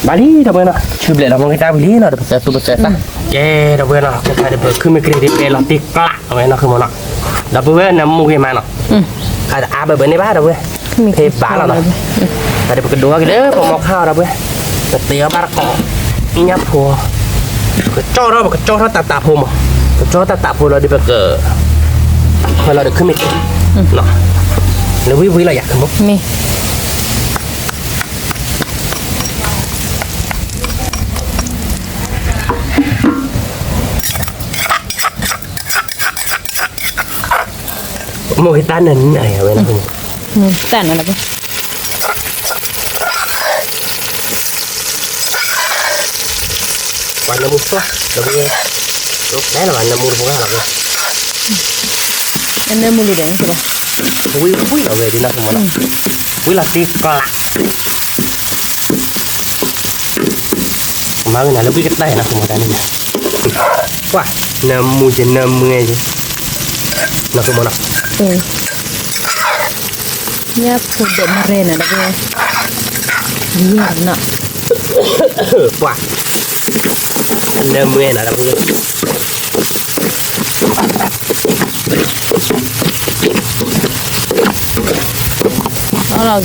ံ ဒီပုၢ်ဝဲၢ်နီၤ, ဆူဘျဲၣ်လီၤမိၢ်ဂ့ၤသၣ်ဝံၤလံနီၤ, ဒီးပသၢသူပသၢသၣ်, ကဲ ဒီပုၢ်ဝဲၢ်နီၤ, ခဲခါဒ်ပခုမ့ၢ်ကြ့ၤဒ်ပဲလီၤတံၢ်ကျး အဝဲနီၤ ကမၤနီၤ, ဒီပုၢ်ဝဲၢ်နမူဂ့ၤမးနီၤ, အါဘၢဘၢန့ၣ်ဘၣ် ဒီပုၢ်ဝဲၢ်, ဖဲဘၣ်လီၤနီၤ, တၢ်ဒ်ပကဒိးက့ၤလၢပမီၤခါအီၤ ဒီပုၢ်ဝဲၢ်, ပသ့အီၤဘၣ်တကိး ညၣ်ဖိ ပကကၠီထီၣ် ပကကၠီထီၣ်တၢ်တးဖိမး, ပကကၠီတၢ်တးဖိလီၤဒီးပက ဖဲလီၤဒီးခုမ့ၢ်က့ၤ လၢဝံၤဝံၤလီၤယၤ မ့ၢ် မိၢ်ဟ့ၣ်တၢ်နၢၤနၢၤဝဲလီၤ, တၢ်နၢၤလီၤ, ပှၤနၢမူတပှၢ်လီၤ, နၢမူတပှၢ်လီၤ, အနၢမူလံဒီး, ဝံၤဝံၤလီၤဝဲဒ်နီၢ်ကမၤနီၤ, ဝံၤလီၤတံၢ်ကျး မၤဝဲနၤလၢဝံကတၢၢ်နီၤ ကမၤတၢ်န့ၣ်, ပှၤ နၢမူယနၢမူ, နီၢ်ကမၤနီၤ, ညၣ်ဖိဒဲးမရဲၣ်နီၤ ဒီပုၢ်ဝဲၢ်, ယဲၢ်နီၤ, ပှၤ နၢမူနီၤ ဒီပုၢ်ဝဲၢ် အီၣ်လီၤဂ့ၤဂ့ၤဒ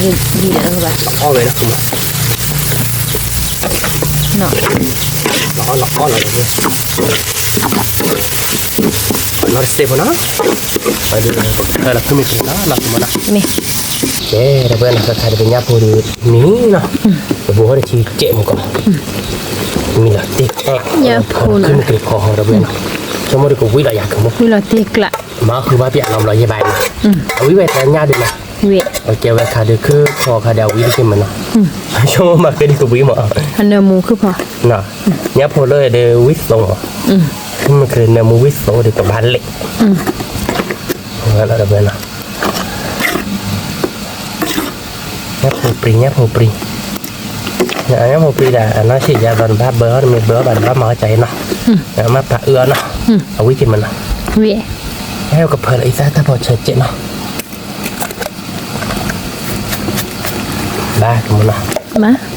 ီးဘၣ်, အီၣ်ဝဲလီၤ, လီၤအီၣ်လီၤအီၣ်လီၤ, နီၢ်တစဲးဖိနီၤ, ပှၤဒုး ပကထၢလီၤဖုမ့ၢ်က့ၤနီၤ နီၢ်ကမၤနီၤ, ကဲ ဒီပုၢ်ဝဲၢ်နီၤ ခဲခါဒ်ပညၣ်ဖိဒုးမံနီၤ, တဘိဟီၣ်တဆံကဲးမူကီး, မံလီၤတံၢ်ကျး ဖုမ့ၢ်က့ၤဖီဟီ ဒီပုၢ်ဝဲၢ်နီၤ, ဆိကမိၣ်ဒုးကဝံလီၤယၤကမိၢ်, ဝံလီၤတံၢ်ကျး မၤဃုာ်ဘၣ်ပျဲလီၤဘျီယဲၢ်ဘၣ်အံၤ, အဝံဝဲတညၣ်ဒုးနီၤ, ကဲဝဲခါဒုးခုခီခါဒုးအဝံတက့ၢ်မးနီၤ, ဆိကမိၣ်မၤဃုာ်ဒုးကဝံမး, အနၢမူခုဖီ, ညၣ်ဖိလၢဒုးဝံသိမး, မ့ၢ်ကနၢမူဝံသိဒီးကဘၣ်လဲၣ်, ဝဲလီၤဒီပုၢ်ဝဲၢ်နီၤ, ညၣ်ဖိပြံ ညၣ်ဖိပြံ, ညၣ်ဖိပြံဒၣ်အနီၢ်ဆံးယါသီနဘၣ်ဘၢအီၤ နမ့ၢ်ဘၢအီၤဘၣ်နဘၣ်မၤအီၣ်ကၢအံၤနီၤ, မ့ၢ်ပာ်အၢအီၤနီၤ, အဝံက့ၤမးနီၤ, ဟဲကဖၢလီၤအံသၣ်တၢ်ဖီဆၢကဲးနီၤ, ဘၣ်ကမၤနီၤ, ဘၣ်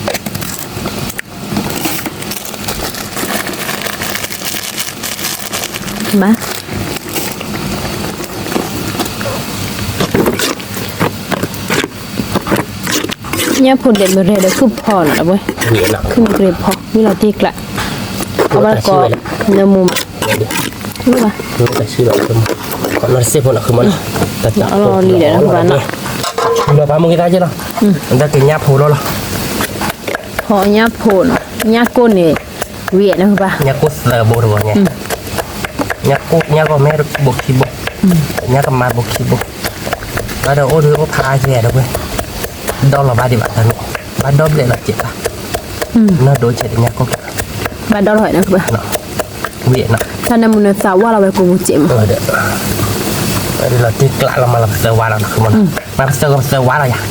ညၣ်ဖိဒဲးမရဲၣ်ဒီးခုဖီနီၤ ဒီပုၢ်ဝဲၢ်, ခုမ့ၢ်ကရ့ၤဖီ ဝံလီၤတံၢ်ကျး, အဝဲကိး နၢမူမး, လၢဘၣ်, နီၢ်တစဲးဖိနီၤ ခုမၤနီၤ, လီၤလံဒီး လီၤပာ်မူက့ၤတၢ်က့ၤလီၤ, ဒီးက့ၤညၣ်ဖိလီၤလီၤ, ဖီညၣ်ဖိနီၤ, ညၣ်ကိၢ်န့ၣ် ဝံနီၤ ဘၣ်, ညၣ်ကိၢ်သၢဘိတဘိညါ, ညၣ်ကိၢ်ညၣ်ကိၢ်မ့ၢ်ဘိခံဘိ, ညၣ်ကမါဘိခံဘိ, ဘၣ်ဒီးအိၣ်ဒုးအိၣ်ဖးအါကဲဒီပုၢ်ဝဲၢ်, ဒီလီၤဘၣ်ဒံးဘၣ်တၢ်န့ၣ်, ဘၣ်ဒီဘျဲၣ်လီၤစဲးဘၣ်, နီၢ်ဒိဆဲးတညၣ်ကိၢ်ကျါ, ဘၣ်ဒီလီၤဝဲနီၤ ဝံနီၤ, တၢ်နၢမူနသးဝါလီၤဝဲကိးမူစဲးမး, လီၤတံၢ်ကျးလီၤမးလီၤပသၢဝါလီၤနီၤ ခုမၤနီၤ, မၤပသၢဂီၤပသၢဝါလီၤယၤ,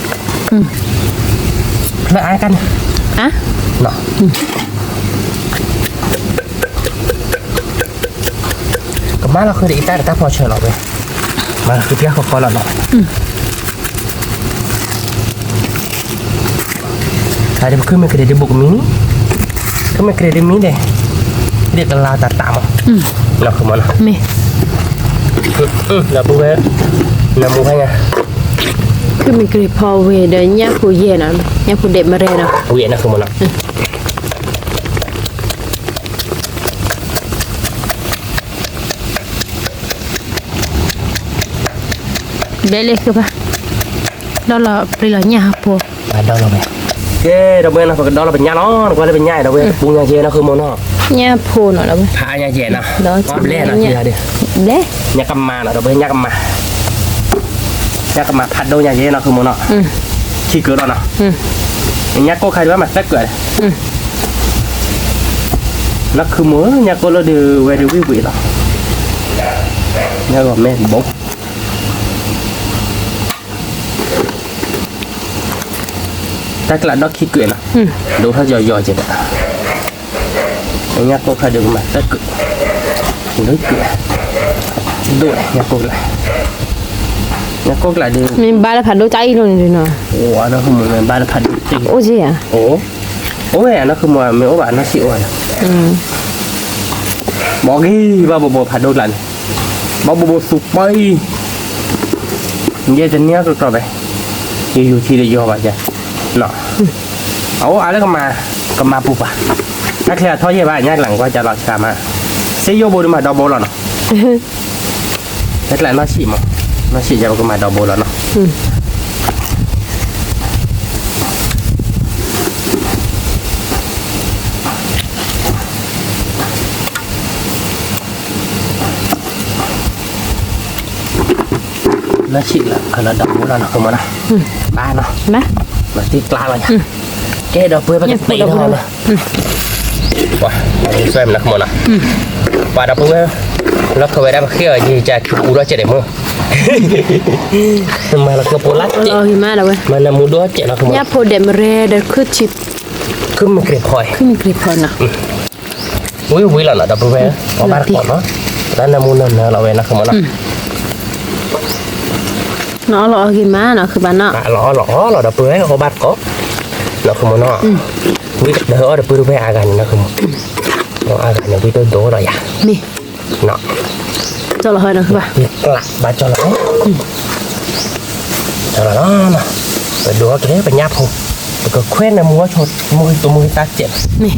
ဖျၢၣ်အါကါန့ၣ်, ကမၤလီၤဃုာ်ဒီးအံသၣ်ဒီးတၢ်ဖီဆၢလီၤဝဲ, မၤဃုာ်ပျၢ်ဃီဃီလီၤနီၤ, တၢ်ဒ်ပခုမ့ၢ်ကရ့ၤဒ်ဘိးကမံၤန့ၣ်, ခုမ့ၢ်ကရ့ၤဒ်မံၤဒဲး, ဒ်ကလၤတၢ်တၢ်မး, နီၤ ခုမၤနီၤ, ဒီပုၢ်ဝဲၢ်, နၢမူခါညါ, ခုမ့ၢ်ကရ့ၤဖီဝဲဒီးညၣ်ဖိယဲၢ်နီၤ, ညၣ်ဖိဒဲးမရဲၣ်နီၤ, ဝံနီၤ ခုမၤနီၤ နီၤ, ဘဲလၢဃုဘၣ်, ဒီလီၤပျံၤလီၤညၣ်ဖိ, ဒီလီၤဝဲ, ကဲ ဒီပုၢ်ဝဲၢ်နီၤ ပကဒီလီၤပညၣ်လီၤ, နကွၢ်လၢပညၣ်ဒီပုၢ်ဝဲၢ် ပူညါကဲနီၤ ဃုမိၢ်နီၤ, ညၣ်ဖိနီၤဒီပုၢ်ဝဲၢ်, ဖးညါကဲနီၤ, ဘျဲနီၤ, ဘျဲ, ညၣ်ကမၤနီၤ ဒီပုၢ်ဝဲၢ် ညၣ်ကမၤ, ညၣ်ကမၤဖးဒိၣ်ညါကဲနီၤ ဃုမိၢ်နီၤ, ခံကုာ်လီၤနီၤ, ညၣ်ကိၢ်ခါဒံးဘၣ်မၤသၢကုာ်, နီၤ ဃုမိၢ်ဧၢ ညၣ်ကိၢ်လၢဒုးဝဲဒုးဝံၣ်ဝံၣ်လီၤ, ညၣ်ဂီၤမ့ၢ်ဘိ တၢ်ကျးဒီခံကုာ်နီၤ, ဒိၣ်ထီၣ်ယီၤယီၤကဲဒီး, ညၣ်ကိၢ်ခါဒုးကမၤသၢကုာ်, ဒုးကုာ်, ဒိၣ်ညၣ်ကိၢ်ကျး, ညၣ်ကိၢ်ကျးဒုး, မ့ၢ်ဘၣ်လၢဖးဒိၣ်တၢ်အံၤလီၤန့ၣ်နီၤ, အိၣ်ဒီးဃုမိၢ်မ့ၢ်ဘၣ်လၢဖးဒိၣ်တၢ်အံၤ, အိၣ်ကဲဧါ, အိၣ်, အိၣ်ဝဲနီၤ ဃုမိၢ်မ့ၢ်အိၣ်ဘၣ်နီၢ်ဆံးအိၣ်ဝဲနီၤ, ဘီက့ၤဘၣ်ဘိဘိဖးဒိၣ်ကျးန့ၣ်, ဘီဘိဘိသူပၢအံၤ ယဲတန့ၢ်အကီၢ်ကီၢ်ဘဲ, ယယူၤထံတယီၤဘၣ်ယဲ, အအိၣ်အါလၢကမၤ, ကမၤပူၤပှၤ, တၢ်ချ့အထီၣ်ယဲၢ်ဘၣ် ညၣ်ကျးကွၢ်ကၢ်လီၤဆှးမး, စ့ယိၣ်ဘိဒုးမၤဒီဘိလီၤနီၤ, တၢ်ကျးနီၢ်ဆံးမး, နီၢ်ဆံးယဲၢ်ပကမၤဒီဘိလီၤနီၤ. နီၢ်ဆံးလၢခလီၤဒီးမူလီၤနီၤ ကမီၤနီၤ, ဘၣ်နီၤ, မၤတံၢ်ကျါလီၤယၤ, ကဲဒီပုၢ်ဝဲၢ်ပကသ့ၣ်နီၤ, ပှၤ, မူဆွဲမနၤကမီၤနီၤ, ပှၤဒီပုၢ်ဝဲၢ်, လီၢ်ခဝဲဒၣ်ပဃ့အီၤယကၢ်ခူပူထီၣ်ကဲးဒဲးမ့ၢ်, မၤလီၤကပိာ်လၢ်ကဲး, မၤနၢမူဒိၣ်ကဲးနီၤကမီၤ, ညၣ်ဖိဒဲးမရဲဒီးခုၣ်ထံ, ခုၣ်မ့ၢ်ကြ့ၤဖီ, ခုၣ်မ့ၢ်ကြ့ၤဖီနီၤ. ဝံၤဝံၤလီၤနီၤ ဒီပုၢ်ဝဲၢ်, အီၣ်ဘၣ်တကိးနီၤ, တၢ်နၢမူနၢနၢလီၤဝဲနီၤ ကမီၤနီၤ, နအီၣ်လီၤအီၣ်ဂ့ၤမးနီၤ ဃုဘၣ်နီၤ, လီၤအီၣ်လီၤအီၣ်လီၤ ဒီပုၢ်ဝဲၢ် အီၣ်ဘၣ်တကိး, နီၤ ကမီၤနီၤ, ဝံၤတဟၢအီၣ်ဒီပုၢ်ဝဲၢ်အါဂၤန့ၣ်နီၤ ကမီၤ, အါဂၤန့ၣ် ဝံၤတဒိၣ်ဒီးယၤ, မ့ၢ်, ကၠီလီၤဟဲနီၤ ဃုဘၣ်, ဘၣ်ကၠီလီၤ ကၠီလီၤနီၤ, ပဒိးအီၣ်က့ၤပညၣ်ဖိ, ပကခွဲးနၢမူအီၣ်ဆိ, မူဟံၣ်တမူဟံၣ်တၢ်စဲး, မ့ၢ်,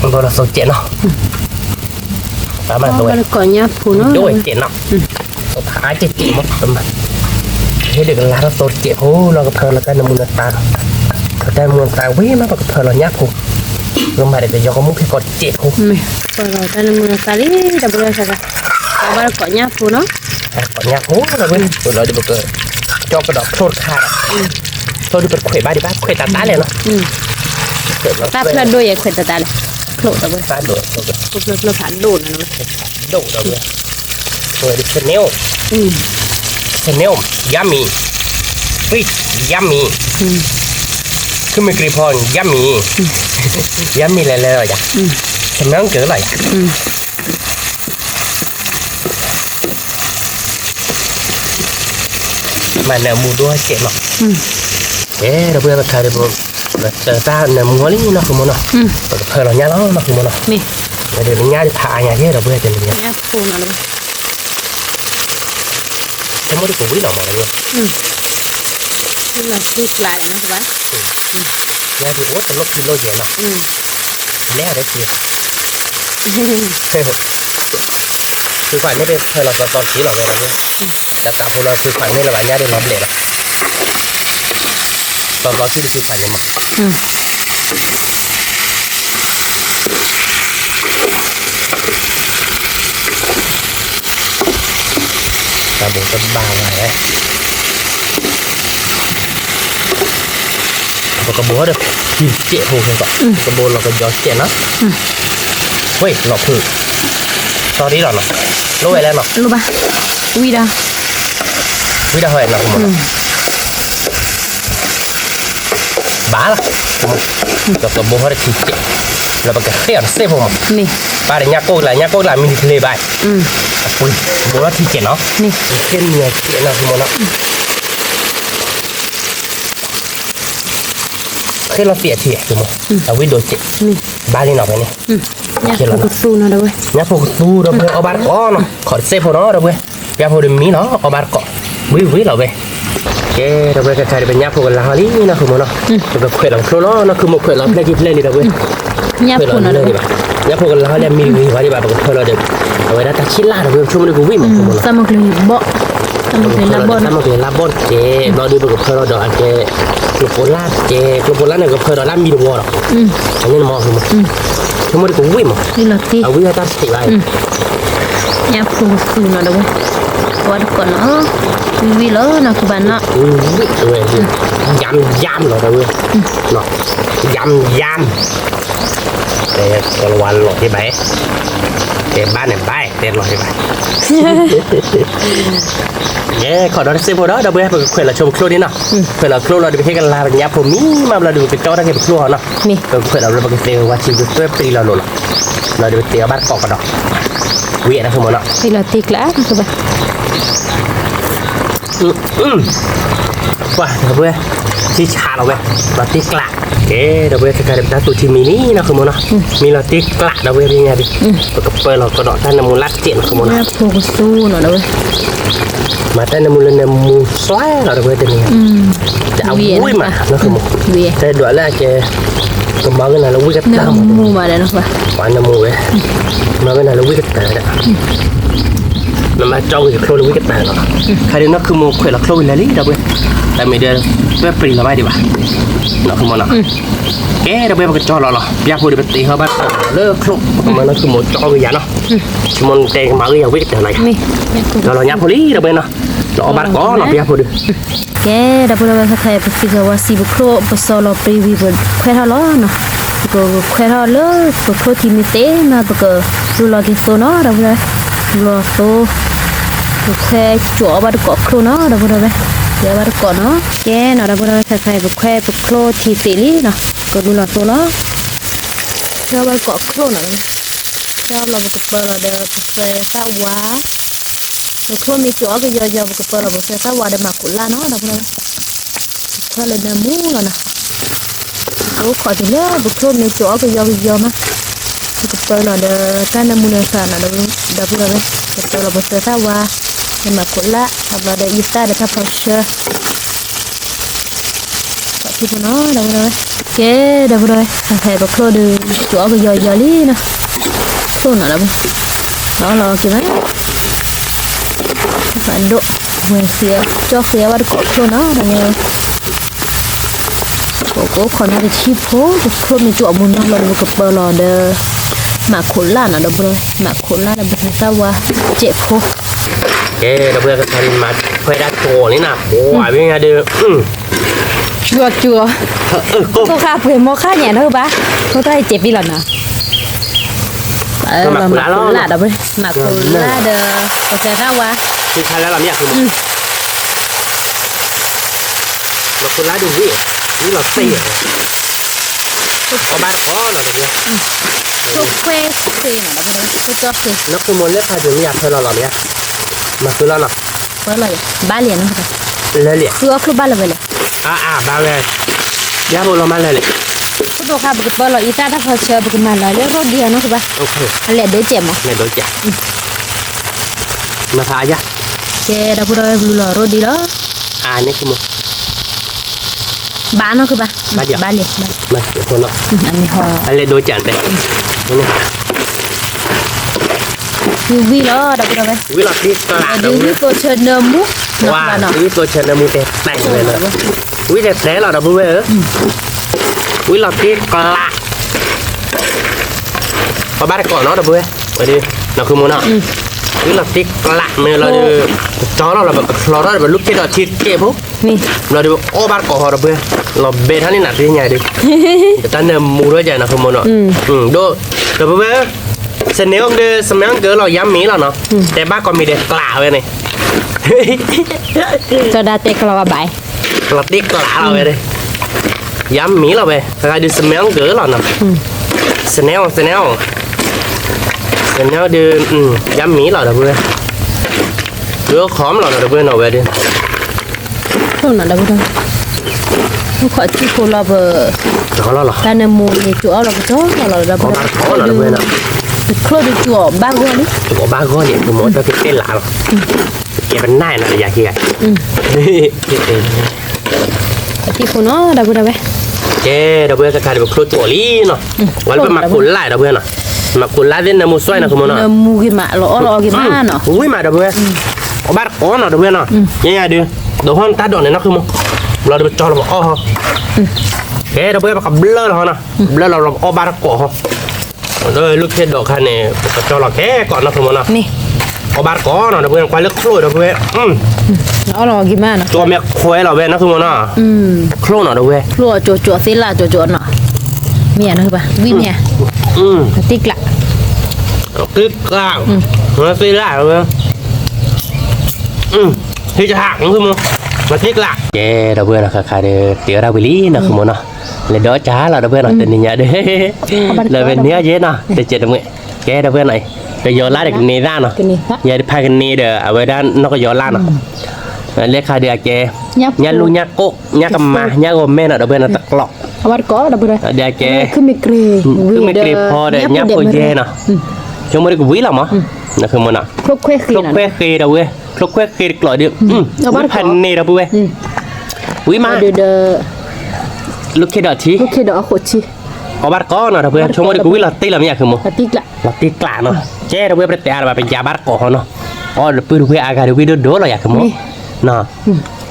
ဘၣ်လီၤသိးစဲးနီၤ, ဘၣ်မၤသိးဝဲ, ဒိၣ်ဝဲစဲးနီၤ, အါစဲးစဲးမး, ဟ့ၣ်ဒုးကလါထီၣ်သိးတစဲးဖိလီၤ ကဖၢလီၤတၢ်နၢမူနၢသါလီၤ, ပတၢ်နၢမူနၢသါဝံၤမး ပကဖၢလီၤညၣ်ဖိ, ပကမၤဒီးကယီကမူၣ်ခဲကိာ်တစဲးဖိ, မ့ၢ်, ပၢလီၤတၢ်နၢမူနၢသါလံ ဒီပုၢ်ဝဲၢ်သးသး, ဘၣ်ကိးညၣ်ဖိနီၤ, ကိးညၣ်ဖိလီၤဝဲ, ပလီၤဒုးပက, ကၠီကဒီးဖျိတခါ, ဖျိဒုးပခွဲးဘၣ်ဒံးဘၣ် ခွဲးတၢ်တၢ်လဲၣ်နီၤ, တၢ်ဖျၢၣ်ဒိၣ်ယဲခွဲးတၢ်တၢ်လဲၣ်, ဖျိဒီပုၢ်ဝဲၢ်, ဖျိဖျၢၣ်ဖျၢၣ်ဖးဒိၣ်နီၤ, ဒိၣ်ဒီပုၢ်ဝဲၢ်, ဝဲဒုး Chanel, Chanel, yummy, sweet, yummy, ခုၣ်မ့ၢ်ကြ့ၤဖီ yummy, yummy လဲၤလဲၤလီၤယၤ, Chanel ကလီၤယၤ မၤနၢမူဒိၣ်စဲးနီၤ, ကဲ ဒီပုၢ်ဝဲၢ် ပခါဒီး ပတၢ်နၢမူလံနီၤ ဃုမီၤနီၤ, ပကဖၢလီၤညၣ်လီၤနီၤ ဃုမီၤနီၤ, ဝဲဒုးပညၣ်ဒုးဖးအါညါကဲ ဒီပုၢ်ဝဲၢ် တနံၤညါ, ဆိကမိၣ်ဒုးကဝံၤလီၤမး တနံၤ, ညၣ်ဒုးအိၣ်တလိၣ်ခံလိၣ်ယဲနီၤ, လဲၤအီၤဒဲက့ၤ ဖုခွါန့ၣ် ဖၢလီၤသီသီက့ၤလီၤဝဲ ဒီပုၢ်ဝဲၢ်, တၢ်သးဖိလီၤ ဖုခွါန့ၣ်လၢဘၣ်ညၣ်ဒ်လီၤဘျဲၣ်လီၤ, သီသီက့ၤဒီးဖုခွါန့ၣ်မး, တၢ်ဘိးတဘၣ်ဝဲ ပကဘိးဒီး ထံစဲးဖိခဲကီး, ပကဘိးလီၤကယီစဲးနီၤ, ဝဲ လီၤဖု, သီဒ်လီၤနီၤ, လိၣ်ဝဲလဲၣ်နီၤ, လိၣ်ဘၣ်, ဝံၤဒီး, ဝံၤဒီးဟဲနီၤ, ဘၣ်လီၤ, ပကဘိးဒီးထံစဲး, လၢပကဃ့အီၤတစဲးဖိမး, ဘၣ်ဒီးညၣ်ကိၢ်ကလး ညၣ်ကိၢ်ကလးမံၤတဖျၢၣ်ဘၣ်, အပှ့ၤ, ဘိးလီၤထံစဲးနီၤ, ဃ့မံၤအစဲးနီၤ မးနီၤ ဃ့လီၤသ့ၣ်အထံၣ်, အဝံၣ်ဒိးစဲး, ဘၣ်လံနီၤဖဲန့ၣ်, ညၣ်ဖိကသူနီၤ ဒီပုၢ်ဝဲၢ်, ညၣ်ဖိကသူ ဒီပုၢ်ဝဲၢ် အီၣ်ဘၣ်တကိးနီၤ, ခိးတစဲးဖိနီၤ ဒီပုၢ်ဝဲၢ်, ညၣ်ဖိဒီးမံၤနီၤ အီၣ်ဘၣ်တကိး, ဝံၤဝံၤလီၤဝဲ, ကဲ ဒီပုၢ်ဝဲၢ် ခဲခါဒီး ပညၣ်ဖိကလါဟီလံနီၤ ဃုမီၤနီၤ, ပကခွဲးလီၤဖျိလီၤနီၤ ဃုမီၤ ခွဲးလီၤဖျဲၢ်ခံဖျဲၢ်လံ ဒီပုၢ်ဝဲၢ်, ညၣ်ဖိနီၤ ဒီပုၢ်ဝဲၢ်, ညၣ်ဖိကလါဟီလံ မံၤဝံၤဝဲဒံးဘၣ် ပကဖၢလီၤဒီး အဝဲဒၣ်တၢ်ဆံၣ်လၢ်ဒီး ပဆိကမိၣ်ဒုးကဝံၣ်မး တၢ်မၤကလံၤဘီၣ်, တၢ်မၤကလံၤလၢ်ဘီၣ်န့ၣ်, တၢ်မၤကလံၤလၢ်ဘီၣ်တက့ၢ်, ဘျီဒုးပကဖၢလီၤဒီးအကဲ ကျိဖိလၢ်တက့ၢ်, ကျိဖိလၢ်န့ၣ် ကဖၢဒီးလၢမံတဝီဒီး, အန့ၣ်မး ဆိကမိၣ်ဒုးကဝံၣ်မး, အဝံၣ်ဝဲတၢ်တထံးဘၣ်, ညၣ်ဖိကသူနီၤဒီးဝဲ, ဝါတကိးနီၤ, ဝံၣ်ဝံၣ်လီၤနီၤ ကဘၣ်နီၤ, ဝံၣ်ဝံၣ်ဝဲ, ယၢမ်ယၢမ်လီၤဒီးဝဲ, ယၢမ်ယၢမ် တဲကလဝါလီၤက့ဘၣ်, တဲဘၣ်န့ၣ်ဘၣ်, တဲလီၤက့ဘၣ်, ကဲ ခိးဒီးတစ့ဖိဒီး ဒီပုၢ်ဝဲၢ် ပကခွဲးလီၤဆိပချိၣ်ဒ်နီၤ, ခွဲးလီၤချိလီၤဒီး ပဟ့ၣ်ကလၤပညၣ်ဖိမံမးဘျီဒီး ပကကၠီတၢ်က့ၤပချိၣ်အီၤနီၤ, ပကခွဲးလီၤဘျီ ပကတဲဝဲဆံးကသွဲပျံၤလီၤလိၤလီၤ, ဘျီဒီးပတဲအီၤဘၣ်တကိးကဒီး, ဝံၤအဲၣ်ဒၣ်ဆိကမိၣ်နီၤ, ဝံၤလီၤတ့ကျး, ပှၤဒီပုၢ်ဝဲၢ်, ထံဆးလီၤဝဲ, လီၤတ့ကျး, ကဲ ဒီပုၢ်ဝဲၢ် ခဲခါဒီး ပတၢ်သူၣ်ထံမံၤလံနီၤ ဆိကမိၣ်နီၤ, မံလီၤတ့ကျးဒီပုၢ်ဝဲၢ် ပညါဒုး, ပကပၢလီၤကဒီးတၢ်နၢမူလၢ်တစဲးနီၤ ဆိကမိၣ်နီၤ, မၤတၢ်နၢမူလၢနၢမူသွဲလီၤ ဒီပုၢ်ဝဲၢ်တနံၤ, အဝံၣ်မးနီၤ ဆိကမိၣ်, တဲဒွးလၢအကဲ ကမၤကနၤလၢဝံၣ်ကတၢၢ်မး, ပှၤနၢမူဝဲ, မၤကနၤလၢဝံၣ်ကတၢၢ်ဒီး နမၤကၠီက့ၤချိလၢဝံၣ်ကတၢၢ်လီၤ, ခါဒုးနီၢ်ခုမိၢ်ခွဲးလီၤချိဝံၤလၢာ်လံ ဒီပုၢ်ဝဲၢ်, တၢ်မ့ၢ်ဒီး သွဲပျံၤလီၤဘၣ်ဒံးဘၣ်, နီၢ်ခုမိၢ်နီၤ, ကဲ ဒီပုၢ်ဝဲၢ် ပကကၠီလီၤလီၤ, ပျၢ်ဖိဒီး ပတ့ဟီဘၣ်တကိးလီၤလၢချိ, မၤနီၢ်ခုမိၢ်ကၠီကယၤနီၤ, ဆိကမိၣ်တဲကမၤကယၤဝံၣ်ကတၢၢ်လီၤယၤ, ကၠီလီၤညၣ်ဖိလံ ဒီပုၢ်ဝဲၢ်နီၤ, လီၤအီၣ်ဘၣ်တကိးနီၤ ပျၢ်ဖိဒီး ကဲ ဒီပုၢ်ဝဲၢ် ခဲခါအံၤ ပသံကဝီၤစံးပချိၣ် ပစီလီၤပြံဝံၤ ပခွဲးထီၣ်လီၤနီၤ, ပကခွဲးထီၣ်လၢ ပချိၣ်ထံမ့ၢ်သ့မး ပကလူလီၤက့ၤသိနီၤ ဒီပုၢ်ဝဲၢ်, လူလီၤသိ, ပခွဲးကၠီအီၣ်ဘၣ်တကိးချိနီၤ ဒီပုၢ်ဝဲၢ်, ကၠီအီၣ်ဘၣ်တကိးနီၤ, ကဲနီၤ ဒီပုၢ်ဝဲၢ် ခဲခါအံၤ ပခွဲးပချိၣ်ထံသ့လံနီၤ, ပကလူလီၤသိလီၤ, ခွဲးအီၣ်ဘၣ်တကိးချိနီၤ, ခွဲးလီၤပကပၢလီၤဒီးပစၢၤသၣ်ဝါ ပချိၣ်မ့ၢ်ကၠီအီၣ်ကယီကယီ ပကပၢလီၤပစၢၤသၣ်ဝါဒီးမၤခိးလၢ်နီၤ ဒီပုၢ်ဝဲၢ်, ပခွဲးလၢနၢမူလီၤနီၤ, ပအိၣ်ခိးတုၤလၢပချိၣ်မ့ၢ်ကၠီအီၣ်ကယီကယီမး, ပကပၢလီၤဒီးတၢ်နၢမူနၢသးနီၤ ဒီပုၢ်ဝဲၢ်, ပပၢလီၤပစၢၤသၣ်ဝါ ဒီးမၤခိးလၢ် ဒီးဘျီဒီးအံသၣ်ဒီးတၢ်ဖီဆၢ ထံဖိနီၤ ဒီပုၢ်ဝဲၢ်, ကဲ ဒီပုၢ်ဝဲၢ်, ဟဲပချိၣ်ဒီး ကၠီအီၣ်ကယီကယီလံနီၤ, ချိၣ်နီၤ ဒီပုၢ်ဝဲၢ်, လီၤလီၤက့ၤမး, ဒိၣ်, ကၠီဃ့အီၣ်ဘၣ်တကိးချိနီၤ ဒီပုၢ်ဝဲၢ်, ပကအိၣ်ခိးန့ၢ်တထံၣ်ဖိ ပချိၣ်မ့ၢ်ကၠီအီၣ်မူနီၤ ဘျီဒီးပကပၢလီၤဒီး မၤခိးလၢ်နီၤ ဒီပုၢ်ဝဲၢ်, မၤခိးလၢ်ဒီးပစၢၤသၣ်ဝါ စဲးဖိ ကဲ ဒီပုၢ်ဝဲၢ် ကခါဒုးမၤခွဲးဒၣ်ကၠီန့ၣ်နီၤ, ပှၤမ့ၢ်ညါဒီး ကၠီကၠီ, သိၣ်ဃာ်ပှ့ၤမိၢ်ဃာ်ညါနီၤဘၣ်, သိၣ်တၢ်စဲးပံလီၤနီၤ, မၤခိးလၢ် ဒီပုၢ်ဝဲၢ်, မၤခိးလၢ်ဒီး ပစၢၤသၣ်ဝါ, မၤခိးလၢ်ဒုးဝံၣ်, ဝံၣ်လီၤသ့ၣ်, အီၣ်ဘၣ်တကိးနီၤ ဒီပုၢ်ဝဲၢ်, သိၣ်ခွဲးဃ့နီၤ ဒီပုၢ်ဝဲၢ်, သိၣ်ကၠီဃ့, နီၢ်ခိမိၢ်လၢဖးဒိၣ်မ့ၢ်ယၤဖၢလီၤလီၤမ့ၢ်ဧါ, မၤဃုလီၤနီၤ, ဘၣ်လံနီၤ, လၢလံ, ဃုအီၣ်ချိၣ်ဘၣ်လၢၤဝဲလဲၣ်, အါအါဘၣ်ဝဲ, ယၤဖိလီၤမးလၢလံ, ပဒိၣ်ဃာ်ပကပၢလီၤအံသၣ်တၢ်ဖီဆၢ ပကမၤလီၤလၢရိၣ်ဒံးအီၤနီၤကဘၣ်, အလဲၤဒိကဲးမး, လဲၤဒိကဲး, မၤဖးအါယၤ, ကဲ ဒီပုၢ်ဝဲၢ် ပလူလီၤရိၣ်ဒံးလီၤ, အါန့ၣ်ခိမိၢ် ဘၣ်နီၤကဘၣ်, ဘၣ်လံ, အလဲၤဒိကဲးတဲ, ဝံၤလီၤ ဒီပုၢ်ဝဲၢ်, ဝံၤလီၤတ့ကျး, ဒုးဝံၣ်သိဆၢနၢမူ, ဝံၣ်သိဆၢနၢမူတဲတဲလီၤ, ဝံၣ်တဲတဲလီၤ ဒီပုၢ်ဝဲၢ်ဧၢ, ဝံၣ်လီၤတ့ကျး ပဘၣ်တကိးနီၤ ဒီပုၢ်ဝဲၢ်, နီၢ်ခိမိၢ်နီၤ, ဝံၣ်လီၤတ့ကျးမ့ၢ်လီၤဒီး, ပကၠီထီၣ်လီၤ ပကချီထီၣ်ဒီး ပလူၢ်ခ့ဒီးထံတကဲးဖိ, ဘျီဒီးပအီၣ်ဘၣ်တကိးဟီ ဒီပုၢ်ဝဲၢ်, လီၤဘဲထီၣ်န့ၢ်နၤသ့ၣ်ညါဒီး, တၢ်နၢမူထီၣ်ယၤ နီၢ်ခိမိၢ်နီၤ, ဒီး ဒီပုၢ်ဝဲၢ်, စနဲအီၤဒီး စမဲအီၤကလီၤ ယါမ့ၤလီၤနီၤ, တဲဘၣ်ကိးမံၤဒဲးကျးဝဲန့ၣ် ကၠီဒၣ်တဲကျီဘၣ်ဘၣ်, ကျီတ့ကျးလီၤဝဲ, ယါမ့ၤလီၤဝဲ, တဂၤဒုးစမဲအီၤကလီၤနီၤ, စနဲအီၤ စနဲအီၤ, စနဲအီၤဒုး, ယါမ့ၤလီၤ ဒီပုၢ်ဝဲၢ်, ဒုးခီမလီၤနီၤ ဒီပုၢ်ဝဲၢ်နီၤဝဲဒုး, ဒီပုၢ်ဝဲၢ်, အိၣ်ခိးထံဖိလီၤပ, တၢ်နၢမူန့ၣ် ကၠီအီၣ်လီၤကတီၢ်လီၤ ဒီပုၢ်ဝဲၢ်, တချိၣ်ဒုးကၠီဘၣ်ဂီၢ်လံ, ကၠီဘၣ်ဂီၢ်န့ၣ် ပမ့ၢ်တၢ်ကတဲလးလီၤ, ကဲပနၢ်နီၤ ယၤခံဂၤ, ထံဖိနီၤ ဒီပုၢ်ဝဲၢ်, ကဲ ဒီပုၢ်ဝဲၢ် ခဲခါဒုး ပချိၣ်ကၠီလံနီၤ, ဝဲလၢပမၤခိးလၢ် ဒီပုၢ်ဝဲၢ်နီၤ, မၤကိးလါသ့ၣ်နၢမူစွဲနီၤ ဃုမိၢ်နီၤ, နၢမူဂ့ၤမး လီၤအီၣ်လီၤအီၣ်ဂ့ၤမးနီၤ, ဝံၣ်မးဒီပုၢ်ဝဲၢ်, အီၣ်ဘၣ်တကိးနီၤ ဒီပုၢ်ဝဲၢ်နီၤ, ညါညါဒုး, ဒိးဟီၣ်နတၢ်ဒိးန့ၣ်နီၤ ဃုမိၢ်, ဘျီဒီးပကၠီလီၤပအီၣ်ဟီ, ကဲ ဒီပုၢ်ဝဲၢ် ပကဘျၢလီၤဟီနီၤ, ဘျၢလီၤ ဘျီပအီၣ်ဘၣ်တကိးဟီ, ဒီးလူၢ်ခ့ဒိးခါန့ၣ် ပကၠီလီၤခဲကိးနီၤ ဃုမိၢ်နီၤ, အီၣ်ဘၣ်တကိးနီၤ ဒီပုၢ်ဝဲၢ် ကွၢ်လၢချိၣ်ဒီပုၢ်ဝဲၢ်, အီၣ်လီၤဂ့ၤမးနီၤ, ကၠီမဲာ်ခွဲလီၤဝဲနီၤ ဃုမိၢ်နီၤ, ချိၣ်နီၤ ဒီပုၢ်ဝဲၢ်, ချိၣ်ကၠီကၠီသ့လၢကၠီကၠီနီၤ, မ့ၢ်ဧါနီၤ ဘၣ် ဝံၣ်မ့ၢ်ဧါ, တ့ကျး, တ့ကျး, သ့လၢဝဲ, ဟ့ၣ်တဟး ဃုမိၢ်, တ့ကျး, ကဲ ဒီပုၢ်ဝဲၢ်နီၤ ခါခါဒီး တ့အီၣ်ဒၣ်ဝံၤလံနီၤ ဃုမိၢ်နီၤ, လဲၤဒီးကၢ်လီၤ ဒီပုၢ်ဝဲၢ်နီၤ တနံၤညါဒီး, လၢဝဲန့ၣ်အီၤယဲနီၤ တစဲးတမှဲ, ကဲ ဒီပုၢ်ဝဲၢ်နီၤ, ကယီၤလါဒီးကန့ၤသၣ်နီၤ, ယၤတဖၣ်ကန့ၤဒီး အဝဲဒၣ်နီၢ်ကယီၤလါနီၤ, လၢခါဒီးအကဲ, ညၣ်လူၢ်ညၣ်ကိၣ် ညၣ်ကမါ ညၣ်ဂီၤမဲနီၤ ဒီပုၢ်ဝဲၢ်နီၤ တကျိး, ဒီးအကဲ, မ့ၢ်ကြ့ၤ, မ့ၢ်ကြ့ၤဖီဒီးညၣ်ဖိယဲနီၤ, ဆိကမိၣ်ဒီးကဝံၤလီၤမး, နီၤ ဃုမိၢ်နီၤ, ချိၣ်ခွဲဃ့ဒီးဝဲ, ချိၣ်ခွဲဃ့တကျိးဒီး, ဖးန့ၢ်ဒီပုၢ်ဝဲၢ်, ဝံၣ်မး, လူၢ်ခ့ဒီးထံ, အီၣ်ဘၣ်တကိးနီၤ ဒီပုၢ်ဝဲၢ် ဆိကမိၣ်ဒီးကဝံၤလီၤတံၢ်လီၤ မ့ၢ်ဧါ ဃုမိၢ်, လီၤတံၢ်ကျးနီၤ, ကဲ ဒီပုၢ်ဝဲၢ် ပတဲအါဒီးဘၣ် ပယၤဘၣ်တကိးဟီနီၤ, အီၣ်ဒီးပုၢ်တဝဲၢ်အါဂၤဒီးဝံၣ်ဒိၣ်ဒိၣ်လီၤ ယၤ ဃုမိၢ်, က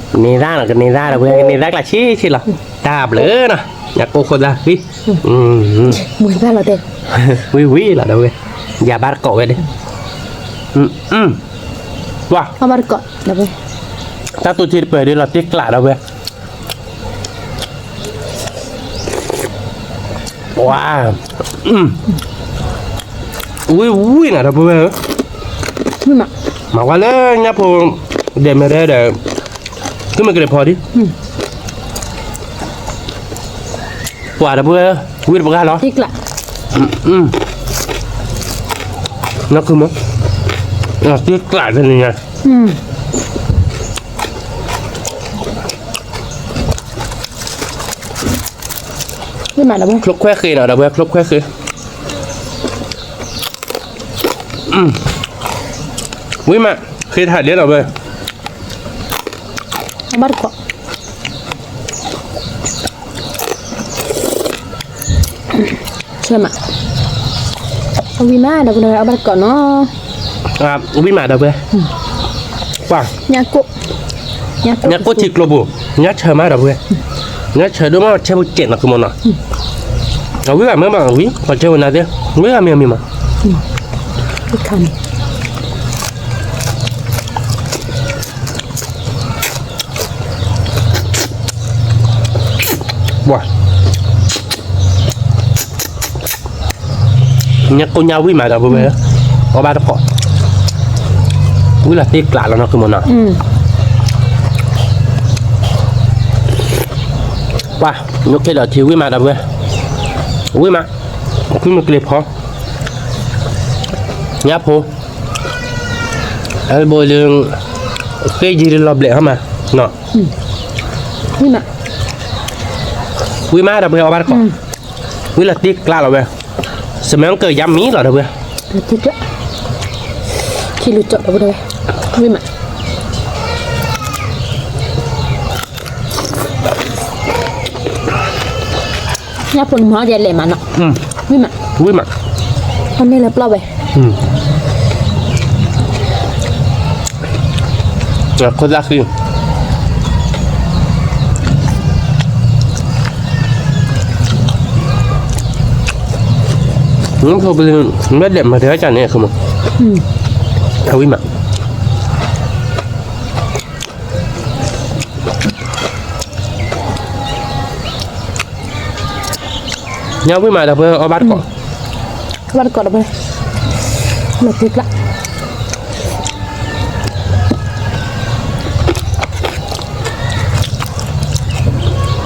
န့ၤသၣ်နီၤ ကန့ၤသၣ် ဒီပုၢ်ဝဲၢ် ကန့ၤသၣ်ကျးဆံးဆံးလီၤ, တၢ်ဘျုးနီၤ, ညၣ်ကိၣ်ခိၣ်သၣ်ဃံ, ဝံၤဝံၤလီၤ ဒီပုၢ်ဝဲၢ်, ယၤဘၣ်တကိးဝဲဒီး, ဝါ, တၢ်တိၢ်ထံတပၢၤဒီးလီၤတံၢ်ကျး ဒီပုၢ်ဝဲၢ် ဝါ, ဝံၤဝံၤနီၤ ဒီပုၢ်ဝဲၢ်ဧၢ, မၤဝဲလၢညၣ်ဖိ, ဒဲးမဲာ်ရဲဒီး, သုမ့ၢ်ကလဲၤဖီဒံး, ပှၤ ဒီပုၢ်ဝဲၢ်, ဝံၤတပှၤလီၤ, နီၢ်ခုမး, တံၢ်ကျးတနံၤညါ ချိၣ်ခွဲဃ့နီၤ ဒီပုၢ်ဝဲၢ် ချိၣ်ခွဲဃ့, ဝံၤမး ဃ့ထီၣ်ဒဲးလီၤဝဲ, ဘၣ်တကိး, ဆၢမး, ဝံၤမး ဒီပုၢ်ဝဲၢ် အီၣ်ဘၣ်တကိးနီၤ, ဝံၤမး ဒီပုၢ်ဝဲၢ်, ပှၤ, ညၣ်ကိၣ်ထံကျိပူၤ, ညၣ်ဆၢမး ဒီပုၢ်ဝဲၢ်, ညၣ်ဆၢဒိၣ်မး ဆဲဖိစဲးနီၤ ခုမးနီၤ, အဝံၤဂၤမ့ၢ်မး ဝံၤ ပှၤဆဲဖိနၤသ့, ဝံၤဂၤမ့ၢ်မ့ၢ်မး ပှၤ, ညၣ်ကိၣ်ညၣ်ဝံၤမး ဒီပုၢ်ဝဲၢ်, အီၣ်ဘၣ်တကိး, ဝံၤလီၤတံၢ်ကျးလီၤနီၤ ခုမးနီၤ, ပှၤ, ညိၣ်ခ့ဒီးထံဝံၤမး ဒီပုၢ်ဝဲၢ်, ဝံၤမး, ခုမ့ၢ်ကလဲၤဖီ, ညၣ်ဖိ အဲဘိဒီး, ဃ့ယံၤဒီးလီၤဘျဲးဟီမး, ဝံၤမး, ဝံၤမး ဒီပုၢ်ဝဲၢ် အီၣ်ဘၣ်တကိး, ဝံၤလီၤတံၢ်ကျးလီၤဝဲ, စမံကၢယါမံလီၤ ဒီပုၢ်ဝဲၢ်, ထံလူၤကၠီၣ် ဒီပုၢ်ဝဲၢ်, ဝံၤမး ညၣ်ဖိန့ၣ်မၤအီၣ်ဒ်လဲၣ်မးနီၤ, ဝံၤမး, ဝံၤမး, အန့ၣ်လၢပျီဝဲ, ခိၣ်သၣ်ဃံ, မ့ၢ်ဒဲးမၤတၢ်ကၢ်န့ၣ် အဝံၤမး ညၣ်ဝံၤမး ဒီပုၢ်ဝဲၢ် အီၣ်ဘၣ်တကိး, အီၣ်ဘၣ်တကိး ဒီပုၢ်ဝဲၢ်, လီၤတံၢ်ကျး,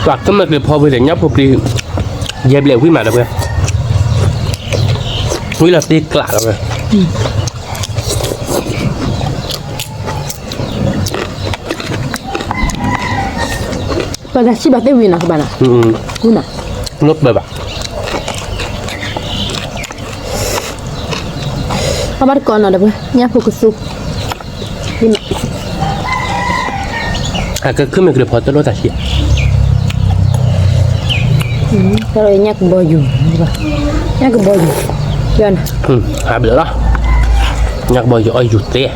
ပှၤကမၢက့ၤဖီဝံၤဒီး ညၣ်ဖိပျံၤ, ယဲဘျဲၣ်ဝံၤမး ဒီပုၢ်ဝဲၢ်, ဝံၤလီၤတံၢ်ကျး ဒီပုၢ်ဝဲၢ်. ပှၤတၢ်စံၣ်ဘၣ်သ့ၣ်ဝံၤနီၤ ကဘၣ်နီၤ, လိၣ်ပၢၢ်ဘၣ်, အီၣ်ဘၣ်တကိးနီၤ ဒီပုၢ်ဝဲၢ် ညၣ်ဖိကသူ, အကခုမ့ၢ်ကရၢဖီတလိၣ်တၢ်စံၣ်, တၢ်လီၤညၣ်ကဘီယူၤ, ညၣ်ကဘီယူၤ, ဟးဘျၢလီၤ, ညၣ်ကဘီယူၤအီၣ်ယူၤသ့,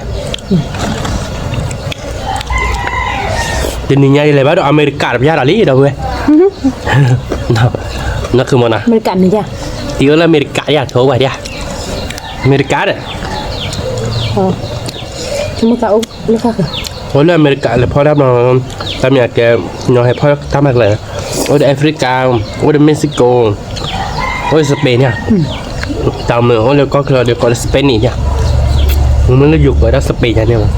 တနံၤညါယလဲၤဘၣ်ဒီးအမဲရကၤတပျၢ်ဒီးလံ ဒီပုၢ်ဝဲၢ်, နၢ်ခုမနီၤ, တံၤအိၣ်လၢအမဲရကၤယါ ထိဝဲဒၣ်, အမဲရကၤဒီး အိၣ်လၢအမဲရကၤ လဲၤဖီတၢ်ဘျီ, တၢ်မ့ၢ်အကဲ, ညီဟဲဖီတၢ်မၤကလဲၣ်, အိၣ်ဒီး Africa, အိၣ်ဒီး Mexico, အိၣ်ဒီး Spain န့ၣ်, တၢ်မ့ၢ်အိၣ်လၢကီၢ်ချၢဒီးကိးလၢ Spanish ယါ, မ့ၢ်လၢယိၤကိးဒၣ် Spain ယါန့ၣ်လီၤ,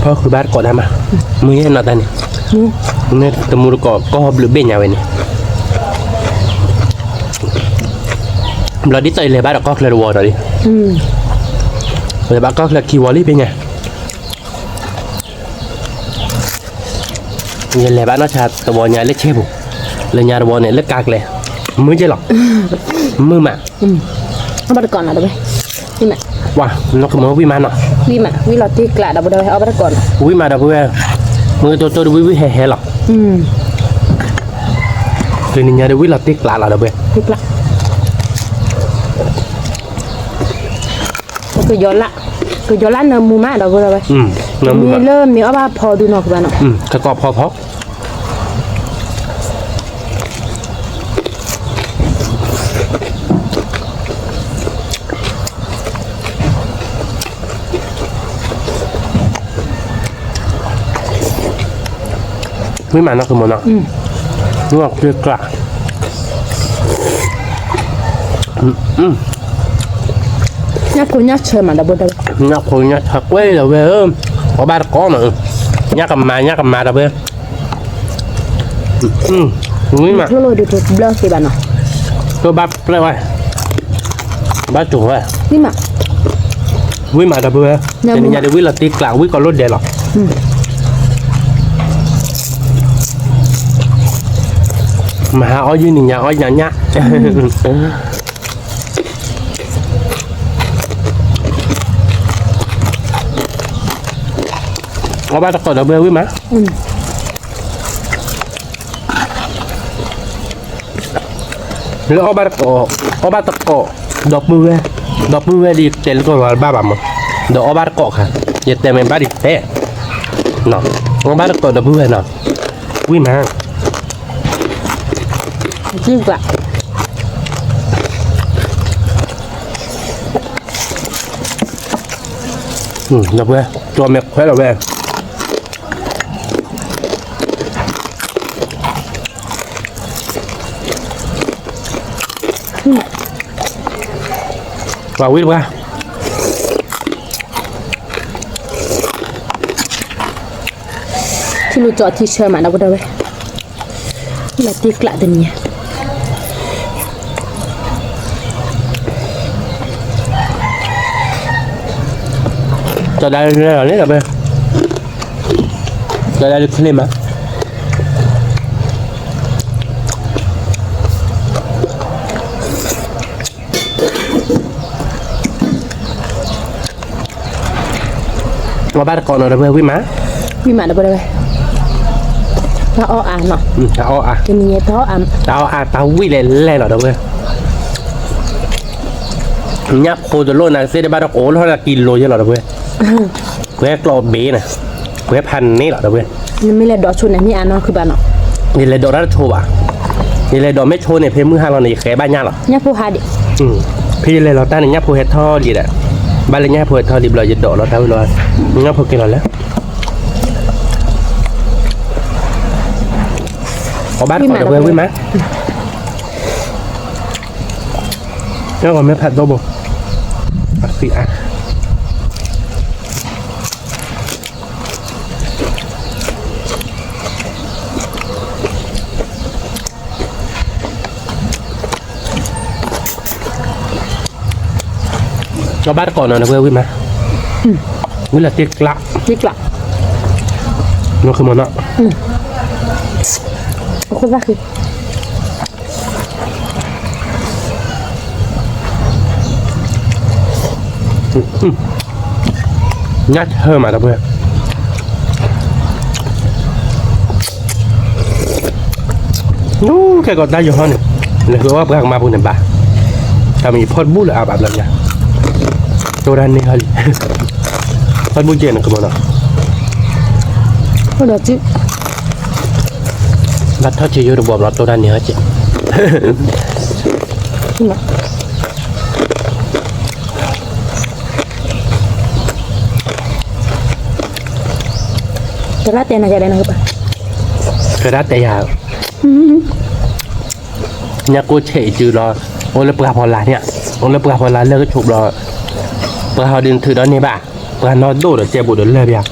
ဖီဃုာ်ဘၣ်တကိးတၢ်မး, မ့ၢ်ယဲနီၤတၢ်န့ၣ်, မ့ၢ်တမူတကိး ကီၢ်ဘျုးဘ့ၣ်ညါဝဲန့ၣ် ဘျီဒ်သိးယလဲၤဘၣ်ဒီးကီၢ်ချၢတဝီဒီးလံ, လဲၤဘၣ်ကီၢ်ချၢခံဝီလံဖဲညါ, ယလဲၤဘၣ်နီၢ်ဆါတဝီညါလၢဆဲပူၤ, လၢညါတဝီန့ၣ်လၢကါကျဲ, မုာ်ကဲလီၤ, မုာ်မး, အီၣ်ဘၣ်တကိးနီၤဒီးဝဲ, ဝံၤမး, ဝံၤမး, ဝံၤလီၤတ့ကျးဒီးဝဲ, အီၣ်ဘၣ်တကိးနီၤ, ဝံၤမးဒီးပုၢ်ဝဲၢ်, မုၢ်တိတိဒီးဝံၤဝံၤဟဲဟဲလီၤ တနံၤညါဒီးဝံၤလီၤတ့ကျးလီၤဒီးဝဲ, ကယီၤလၢနၢမူမးဒီးဝဲ, မ့ၢ်လၢမ့ၢ်အီၣ်ဘၣ်ဖီဒုနီၤကဘၣ်နီၤ, ကကိးဖီဖီ ဝံၤမးနီၢ်ကမီၤနီၤ, ဝံၤမးကျ့ကျး, ညၣ်ဖိညၣ်ဆၢမးဒီးဘိဒီး, ညၣ်ဖိညၣ်ဆၢကွဲဒီးဝဲ, အီၣ်ဘၣ်တကိးနီၤ, ညၣ်ကမၤညၣ်ကမၤဒီးဝဲ, ဝံၤမး, ဘျၢသ့ဘၣ်နီၤ, ဘၣ်ပျဲဝဲ, ဘၣ်တိၤဝဲ, ဝံၤမးဒီးပဝဲ, တနံၤညါဒီးဝံၤလီၤတ့ကျး ဝံၤကီးလိၣ်ဒဲးလီၤ, မဟါအီၣ်ယုၢ်နံၤညါအီၣ်ညါညၣ်, အီၣ်ဘၣ်တကိးဒီးပဝဲဝံၤမး လၢအီၣ်ဘၣ်တကိး, အီၣ်ဘၣ်တကိး, ဒီပုၢ်ဝဲၢ်, ဒီပုၢ်ဝဲၢ်ဒ်တဲလၢကီၢ်လီၤတဘၣ်ဘၣ်မး, ဒီးအီၣ်ဘၣ်တကိးခါ, ယတဲမ့ၢ်ဘၣ်ဒ်တဲ, အီၣ်ဘၣ်တကိးဒီပုၢ်ဝဲၢ်နီၤ, ဝံၤမး, ဒီပုၢ်ဝဲၢ်, ကၠီမဲာ်ခွဲလီၤဝဲ ပှၤဝံတပှၢ်, ထံလူၤကၠီထံဆၢမးဒီပုၢ်ဝဲၢ်, လၢတ့ကျးတနံၤညါ, ကၠီဒါလၢလဲၣ်လီၤန့ၣ်ဒီပုၢ်ဝဲၢ်, ကၠီဒါလၢချ့မး အီၣ်ဘၣ်တကိးနီၤဒီပုၢ်ဝဲၢ်ဝံၤမး, ဝံၤမးဒီပုၢ်ဝဲၢ်, တၢ်အီၣ်အါနီၤ, တၢ်အီၣ်အါ, တနံၤညါတၢ်အီၣ်အါ, တၢ်အီၣ်အါတၢ်ဝံၣ်လဲၣ်လဲၣ်လီၤဒီပုၢ်ဝဲၢ်, ညၣ်ဖိတလိၣ်နၤသ့ၣ်တဘၣ်တကိးလီၤတၢ်ကံလိၤယဲလီၤဒီပုၢ်ဝဲၢ်, ကွဲကျီးဘ့ၣ်န့ၣ်, ကွဲဖးန့ၣ်လီၤဒီပုၢ်ဝဲၢ်, နမ့ၢ်လဲၤဒိးဆိန့ၣ် မ့ၢ်အါနီၢ်ခုဘၣ်နီၤ, ယလဲၤဒိးတၢ်တဆိဘၣ်, ယလဲၤဒိးမ့ၢ်ဆိန့ၣ် ဖဲမုၢ်ဟါလီၤန့ၣ် ယဃဲဘၣ်ညၣ်လီၤ, ညၣ်ဖိဟါဒံး, ဖဲယလဲၤလီၤတၢ်န့ၣ် ညၣ်ဖိဟဲထီၣ်လံဒီး, ဘၣ်လၢညၣ်ဖိဟဲထီၣ်လံဘျီ ယဒိးလီၤတၢ်ဝံၤလီၤ, ညၣ်ဖိက့ၤလီၤလဲၣ်, အီၣ်ဘၣ်တကိးဒီပုၢ်ဝဲၢ်ဝံၤမး, ညၣ်ဂီၤမ့ၢ်ဖးဒိၣ်ဘိ, အဃံအါ အီၣ်ဘၣ်တကိးနီၤဒီပုၢ်ဝဲၢ်ဝံၤမး, ဝံၤလၢတ့ကျး, တ့ကျး, နီၢ်ခုမနီၤ, အခိၣ်သၣ်ဃံ ညၣ်ဆၢမးဒီပုၢ်ဝဲၢ်, နူခဲကီးတၢ်ယီၤဟီန့ၣ်, လဲၤဃုအီၣ်ပှၤကမါပူၤန့ၣ်ဘၣ်, တၢ်မ့ၢ်ဖီတဘူၣ်လၢအဘၣ်ဘျီညါ, တိၢ်တၢ်န့ၢ်ဟီလံ, ဖီတဘူၣ်ကဲနကမီၤနီၤ, ဘၣ်ထီၣ်ဆံးယိတဘီဘျီတိၢ်တၢ်န့ၢ်ဟီကဲ သရၣ်တဲနၤယၤလဲၣ်နကပၤ, သရၣ်တဲယၤ, ညါကိၣ်ဆဲးအံၤစုလီၤ, အိၣ်လၢပှၢ်ဖီလာ်န့ၣ်, အိၣ်လၢပှၢ်ဖီလာ်လၢကဆိးဘျီ, ပှၢ်ဟီဒ်နထုးဒီးန့ၢ်ဘၣ်, ပှၢ်နီၢ်ဒိၣ်ဒီးကဲဘူးဒီးလၢာ်ဘၣ်,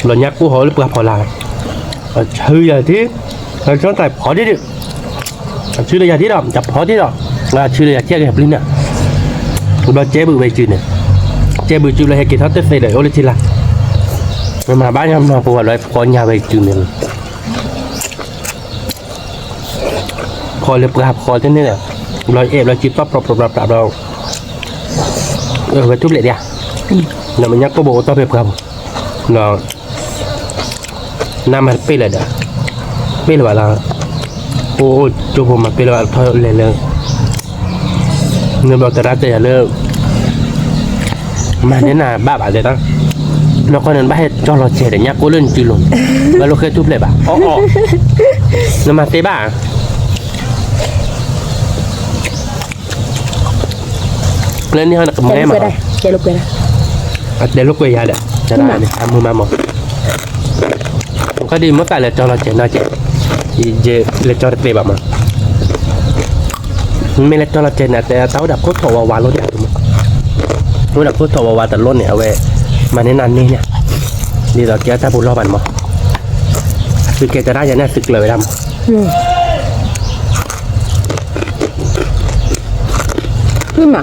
ဘျီညါကိၣ်ဟီအိၣ်လၢပှၢ်ဖီလာ်, အဆၢယၤထံ, အဆၢတၢ်ဖီဒ်ဒ် အဆၢလၢယၤထံဒီး တၢ်ဖီထံဒီး, အဆၢလၢယၤကဲက့ၤပျံၤန့ၣ်, ဘျီကဲဘူးဝဲစုန့ၣ်, ကဲဘူးစုလီၤဟဲက့ၤထီၣ်တသ့ဒီးအိၣ်လၢထံလာ်, မ့ၢ်မၤဘၣ်ညါမၤပဝဲလီၤဖီညါဝဲစုန့ၣ်, ဖီလၢပှၢ်ဖီတန့ၢ်ဒီး, ဘျီအဲၣ်ဘျီစုတီၢ်ပြီပြီပြီပြီ, ဝဲထူၣ်ဖျဲးဒၣ်, ဒီးမ့ၢ်ညါကိၣ်ဘိအိၣ်တီၢ်ဖဲပှၢ်ပူၤ, ဒီး နမၤတပ့ၢ်လၢၤဒီး, ပ့ၢ်လၢၤဘၣ်လီၤ, အိၣ်အိၣ်ကၠိဖိမၤပ့ၢ်လၢၤဘၣ်ထီၣ်လဲၤလၢ, နဘျီသရၣ်တဲယၤလၢ, မၤန့ၢ်နၤဘၣ်ဘၣ်လဲၣ်, နီၢ်ကီၢ်န့ၣ်ဘၣ်ဟဲကၠီလီၤစဲးဒီးညါကိၣ်လၢနစုလိၤ, ဘၣ်လိာ်ဃဲထူၣ်ဖျဲးဘၣ်, အီၣ်အီၣ်, နမၤသ့ဘၣ် လၢန့ၣ်ဟီနကမဲမး, အတဲလိာ်ကွဲယၤဒီး, အမုာ်မးမး, ခီဒ်မိၢ်သးလဲၤကၠီလီၤစဲးနီၢ်ကဲး, လဲၤကၠီတသ့ဘၣ်မး, မ့ၢ်လဲၤကၠီလီၤစဲးန့ၣ် တဲတၢ်အိၣ်ဒီးခိၣ်ထိးဝးဝးလိာ်ဒၣ်မး, အိၣ်ဒီးခိၣ်ထိးဝးဝးတလိၣ်န့ၣ် အဝဲ, မၤန့ၢ်နၤန့ၢ်န့ၣ်, ဒ်သိးကဲတၢ်ပူၤလီၢ်ဘၣ်န့ၣ်မး, သုကဲသရၣ်ယၤန့ၣ်သုကျၢၤဝဲဒၣ်မး မး ဝံကိးမ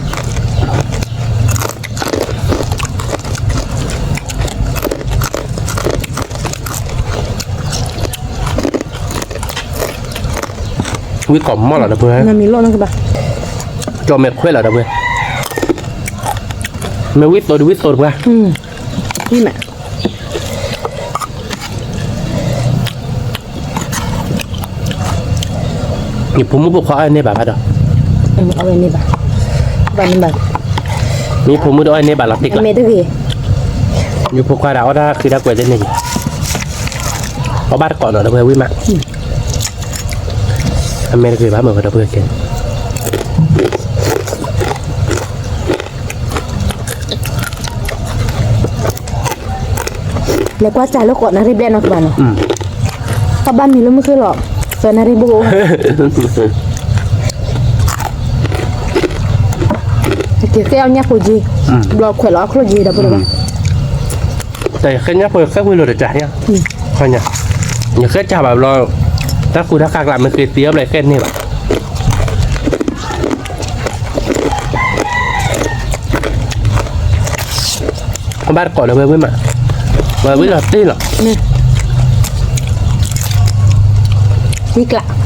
ီၢ်လီၤဒီပုၢ်ဝဲၢ်, ကၠီမဲာ်ခွဲလီၤဒီပုၢ်ဝဲၢ်, မ့ၢ်ဝံသိးဒီးဝံသိးတပှၢ်, ဝံမး ယဖိမုၣ်ဖိခွါအီၣ်န့ၢ်ဘၣ်ဘၣ်ဒီး, မ့ၢ်ဖိမုၣ်တအီၣ်န့ၢ်ဘၣ်လီၤတံၢ်ကျါ, ယဖိခွါဒီးအီၣ်တၢ်ဃံတၢ်ကွဲးသ့န့ၣ်, အီၣ်ဘၣ်တကိးနီၤဒီပုၢ်ဝဲၢ်ဝံမး, အမဲာ်တဂ့ၤဘၣ်မ့ၢ်ဝဲဒီပုၢ်ဝဲၢ်ကဲ လဲၤကွၢ်စၢ်လၢဃိးနၣ်ရံၣ်ဘျဲၣ်နီၤကဘၣ်နီၤ, တၢ်ဘၣ်မံၤလၢမုၢ်ဃ့လီၤ, သၢနၣ်ရံၣ်ဘိ, က့ၤဃ့အီၣ်ညၣ်ဖိက့ၤ, ဘျီခွဲးလီၤအီၣ်ချိၣ်က့ၤဒီးပှၤဘၣ်, တၢ်ယဃ့ညၣ်ဖိယဃ့ဝံၤလိာ်တစၢ်ညါ, ယဃ့စၢ်ဘၣ်ဘျီ, တၢ်ဃူတၢ်ဃါကျါမ့ၢ်ဃ့သံအီၣ်ဘျီယဃ့န့ၢ်ဘၣ် အဘၣ်တကိးဒီးဝဲဝံၣ်မး, ဝဲဝံၣ်လီၤတ့ၢ်လီၤ, ဝံၣ်ကျး,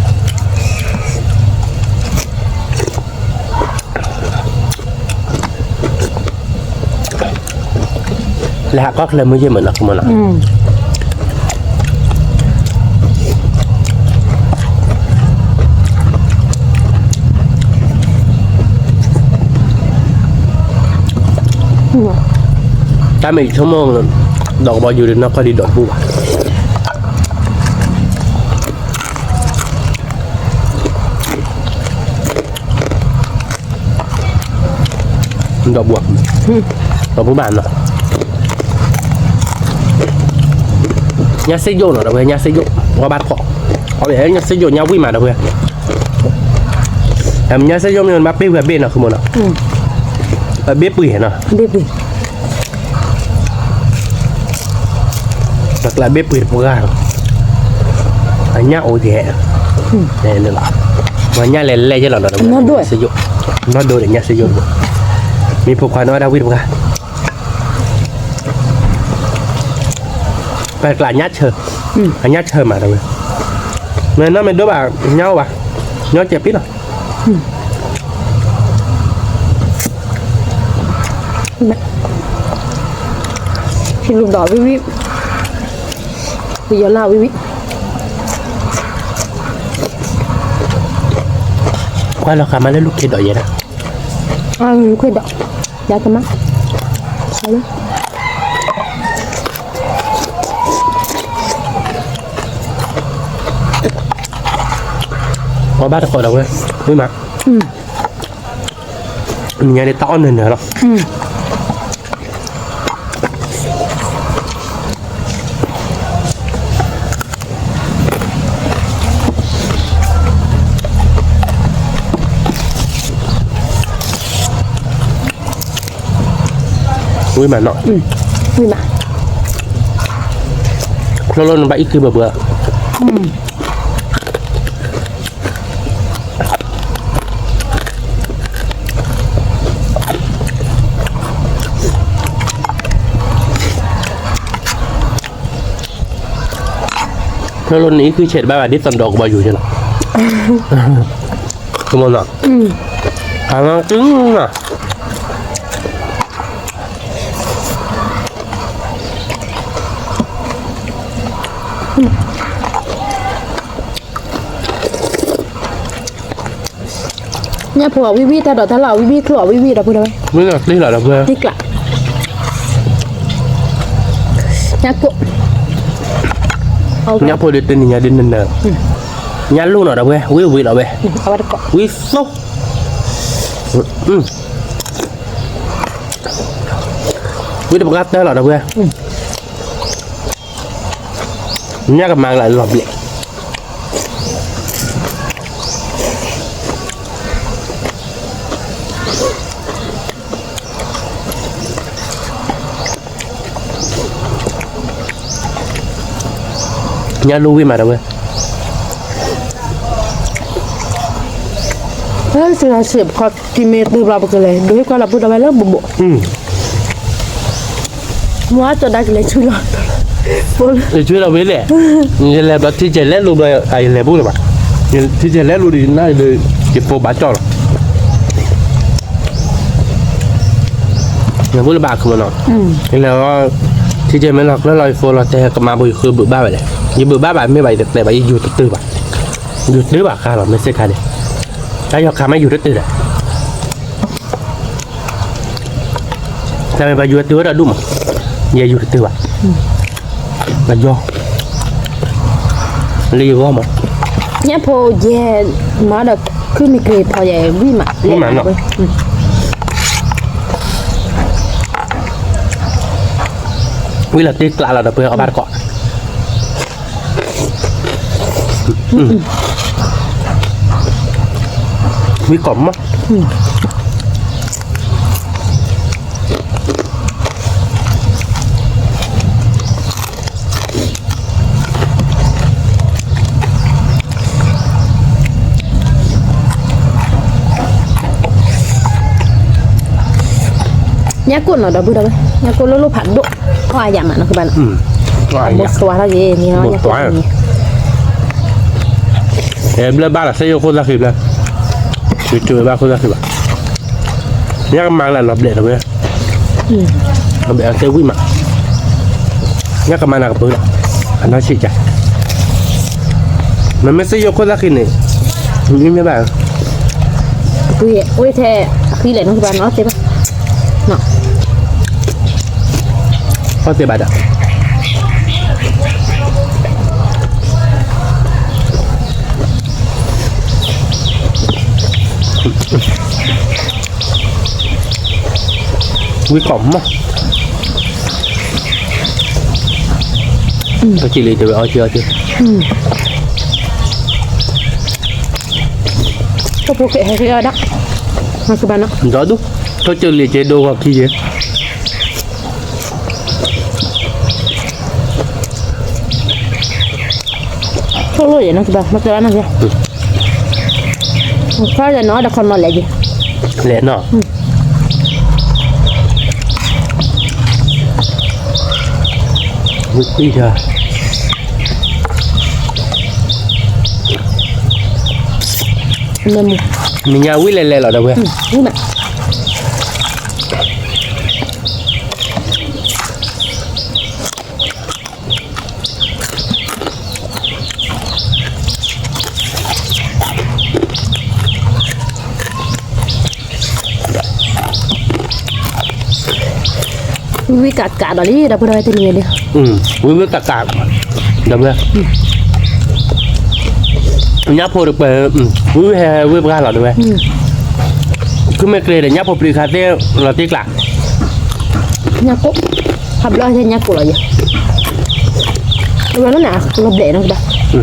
လဲၤဟးကီၢ်ချၢမုၢ်ယ့ၢ်မးနီၤ ကမီၤနီၤ တၢ်မ့ၢ်ဆိကမိၣ်, ဒီးကဘီယူၤဒီးနီၢ်ကီၢ်ဒံးဒီးတဘူၣ်ဘၣ်, ဒီးဘူၣ်, ဒီးဘူၣ်ဘၣ်နီၤ, ညၣ်စ့ယိၣ်နီၤ ဒီပုၢ်ဝဲၢ် ညၣ်စ့ယိၣ်, ဝဲဘၣ်တကိး, အဝဲညၣ်စ့ယိၣ်ညၣ်ဝံၣ်မး ဒီပုၢ်ဝဲၢ်, ညၣ်စ့ယိၣ်မ့ၢ်ဘၣ်ပ့ၢ်ဝဲဘ့ၣ်နီၤ ဃုမီၤနီၤ, အဘ့ၣ်ပှံၤနီၤ ပကျးဘ့ၣ်ပှ့ၤတပှၢ်, အညၣ်အိၣ်ကဲ, မ့ၢ်ညၣ်လဲၤလဲၣ်ယဲၢ်လီၤဒီး, နီၢ်ဒိၣ်ဒီးညၣ်စ့ယိၣ်, မ့ၢ်ဖိခွါန့ၣ်အီၣ်ဒၣ်ဝံၣ်တပှၢ်, ပကျးညၣ်ဆၢ, အညၣ်ဆၢမးဒီးဝဲ, မ့ၢ်နီၢ်မ့ၢ်ဒိၣ်ဘၣ်, ညၣ်အိၣ်ဘၣ်, ညၣ်စဲးပ့ၢ်လီၤ ဟံၣ်လူၢ်ဒီးဝံၣ်ဝံၣ်, ပယီၤလၢဝံၣ်ဝံၣ်, ကွၢ်လီၤဃာ်မးလၢလူၢ်ခ့ဒီးယဲဒၣ်, ခွဲးဒီး ယၤကမၣ် အီၣ်ဘၣ်တကိးဒီးဝဲ ဝံၣ်မး နညါဒ်တၢ်အီၣ်နၢၤနၢၤလီၤ ဝံၣ်မးနီၤ ဝံၣ်မး ချိၣ်လိၣ်နဘၣ်အံၣ်ကုၢ်ဘၢဘၢ ချိၣ်လိၣ်နအံၣ်ကုၢ်ဆဲးတဘၣ်ဘၣ် ဒ်သိးဒီးကဘီယူၤက့လီၤ ကမီၤနီၤ ဟးလီၤကၢနီၤ ညၣ်ဖိအီၤဝံၣ်ဝံၣ် တၢ်ဒိးတၢ်လၢ်အီၤဝံၣ်ဝံၣ် ချိၣ်အီၤဝံၣ်ဝံၣ် ဒီပုၢ်ဒီဝဲၢ် ဝံၣ်လီၤတ့ၢ်လီၤဒီပုၢ်ဝဲၢ် တ့ၢ်ကျး ညၣ်ကိၣ် ညၣ်ဖိဒ်တနံၤညါဒ်နနၢၤ ညၣ်လိၣ်နီၤဒီပုၢ်ဝဲၢ် ဝံၣ်ဝံၣ်လီၤဝဲ ဝံၣ်သိ ဝံၣ်တပှၢ်တၢၢ်လီၤဒီပုၢ်ဝဲၢ် ညၣ်ကမၤကလၢလီၤဘျဲၣ် ညၣ်လိၣ်ဝံၣ်မးဒီပုၢ်ဝဲၢ် စ့ၢ်ကီးစ့ၢ်ကီး ပခီတံၤမ့ၢ်တုၤဘျီပကလဲၤ ဒိးဟ့ၣ်ကွၢ်လီၤပုၢ်ဒီဝဲၢ်လၢဘိးဘိး မ့ၢ်အကၠီဒါကလဲၤဆူလီၤ ယဆူလီၤဝံၤလဲၣ် ယလဲၤဘျီထံကဲးလဲၣ်လိၤဘျီ ယလဲၤဘူးလၢၤဘၣ် ထံကဲးလဲၣ်လိၤဒီး ယနၢ်ဒီး ယဖိဘၣ်ကၠီလီၤ ယဘူးလၢၤဘၣ်အခိၣ်မနီၤ ယလဲၤ ထံကဲးမ့ၢ်လီၤကျၢၢ်လီၤ ယဖိလီၤတဲကမါဘိ ယဃုဘုးဘၣ်ဝဲလဲၣ် ယဘုးဘၣ်ဘၣ်မ့ၢ်ဘၣ် ယတတဲဘၣ် ယယူၤတတုၤဘၣ် ယူၤတုၤဘၣ်ခါလီၤ မ့ၢ်စ့ၢ်ခါန့ၣ် တၢ်ယီၤခါမ့ၢ်ယူၤတတုၤဒီး တၢ်မ့ၢ်ပှၤယူၤတတုၤဝဲဒၣ်ဒူၣ်မး ယယူၤတတုၤဘၣ် ပယီၤ လၢယဂီၢ်မး ညၣ်ဖိယဲ မၤဒီး ခုမ့ၢ်က့ၤဖီယဲ ဝံၣ်မး ဝံၣ်မးနီၤ ဝံၣ်လီၤတ့ၢ်ကျးလီၤဒီး ပှၤအီၣ်ဘၣ်တကိး ဝံၣ်ကိးမး ညၣ်ကိၣ်နီၤဒီပုၢ်ဒီဝဲၢ် ညၣ်ကိၣ်လိၣ်လိၣ်ဖးဒိၣ် အီၣ်အယၤမးနီၤကဘၣ်နီၤ အမိၢ်သွါထီၣ်က့ၤန့ၣ် မိၢ်သွါ အဲ ဘျၢဘၣ်လီၤ စက်ရုပ် ခိၣ်သၣ်ဃံဘျၢ ယကၠိဘၣ်ခိၣ်သၣ်ဃံဘၣ် ညၣ်ကမၤလၢလီၤဘျဲးဒီပုၢ်ဝဲၢ် လီၤဘျဲးအတဲဝံၣ်မး ညၣ်ကမၤနၤကပၢလီၤ အနီၢ်ဆံးကၢ် မ့မ့ၢ်စက်ရုပ် ခိၣ်သၣ်ဃံန့ၣ် မ့မ့ၢ်ဘၣ် ဝံၣ်ထဲအဃံလဲၣ်နီၤကဘၣ်နီၤ သ့ဘၣ် အီၣ်သ့ဘၣ်ဒီး ဝံၣ်ကိးမး အီၣ်က့ၤလံ တဲဝဲအီၣ်က့ၤအီၣ်က့ၤ ကဖိကဲဟဲက့ၤအီၣ်ဒၣ် နီၤကဘၣ်နီၤ ဒီဒူၣ် ထိၣ်ကၢလံာ်က့ၤဒိဂီၤခံက့ၤ ထိၣ်လိၣ်ယဲနီၤကဘၣ် မၤကဘၣ်နီၤက့ၤ ခါယဲနီၤဒီးခီနီၤလဲၤက့ၤ လဲၤနီၤ ဝံၣ်တံၢ်တၢ် နညါဝံၣ်လဲၤလဲၤလီၤဒီးဝဲ ဝံၣ်မး အ ဝံၣ်ဝံၣ်ကးကးဒီးလံ ဒီပုၢ်ဒီဝဲၢ်တနံၤညါဒီး, ဝံၣ်ဝံၣ်ကးကး, ဒီပုၢ်ဝဲၢ်, ညၣ်ဖိတပှဲၤ, ဝံၣ်ဝံၣ်ဟဲဝံၣ်ပှၢ်လီၤ ဒီပုၢ်ဝဲၢ်, ခုမ့ၢ်ကျဲဒီး ညၣ်ဖိပျံၤခါသ့ၣ်လီၤတံၢ်ကျး, ညၣ်ကိၣ်, ဟးဘျီညၣ်ကိၣ်လီၤယဲ, ဝဲလီၤန့ၣ် လီၤဘျဲးနီၤကဘၣ်,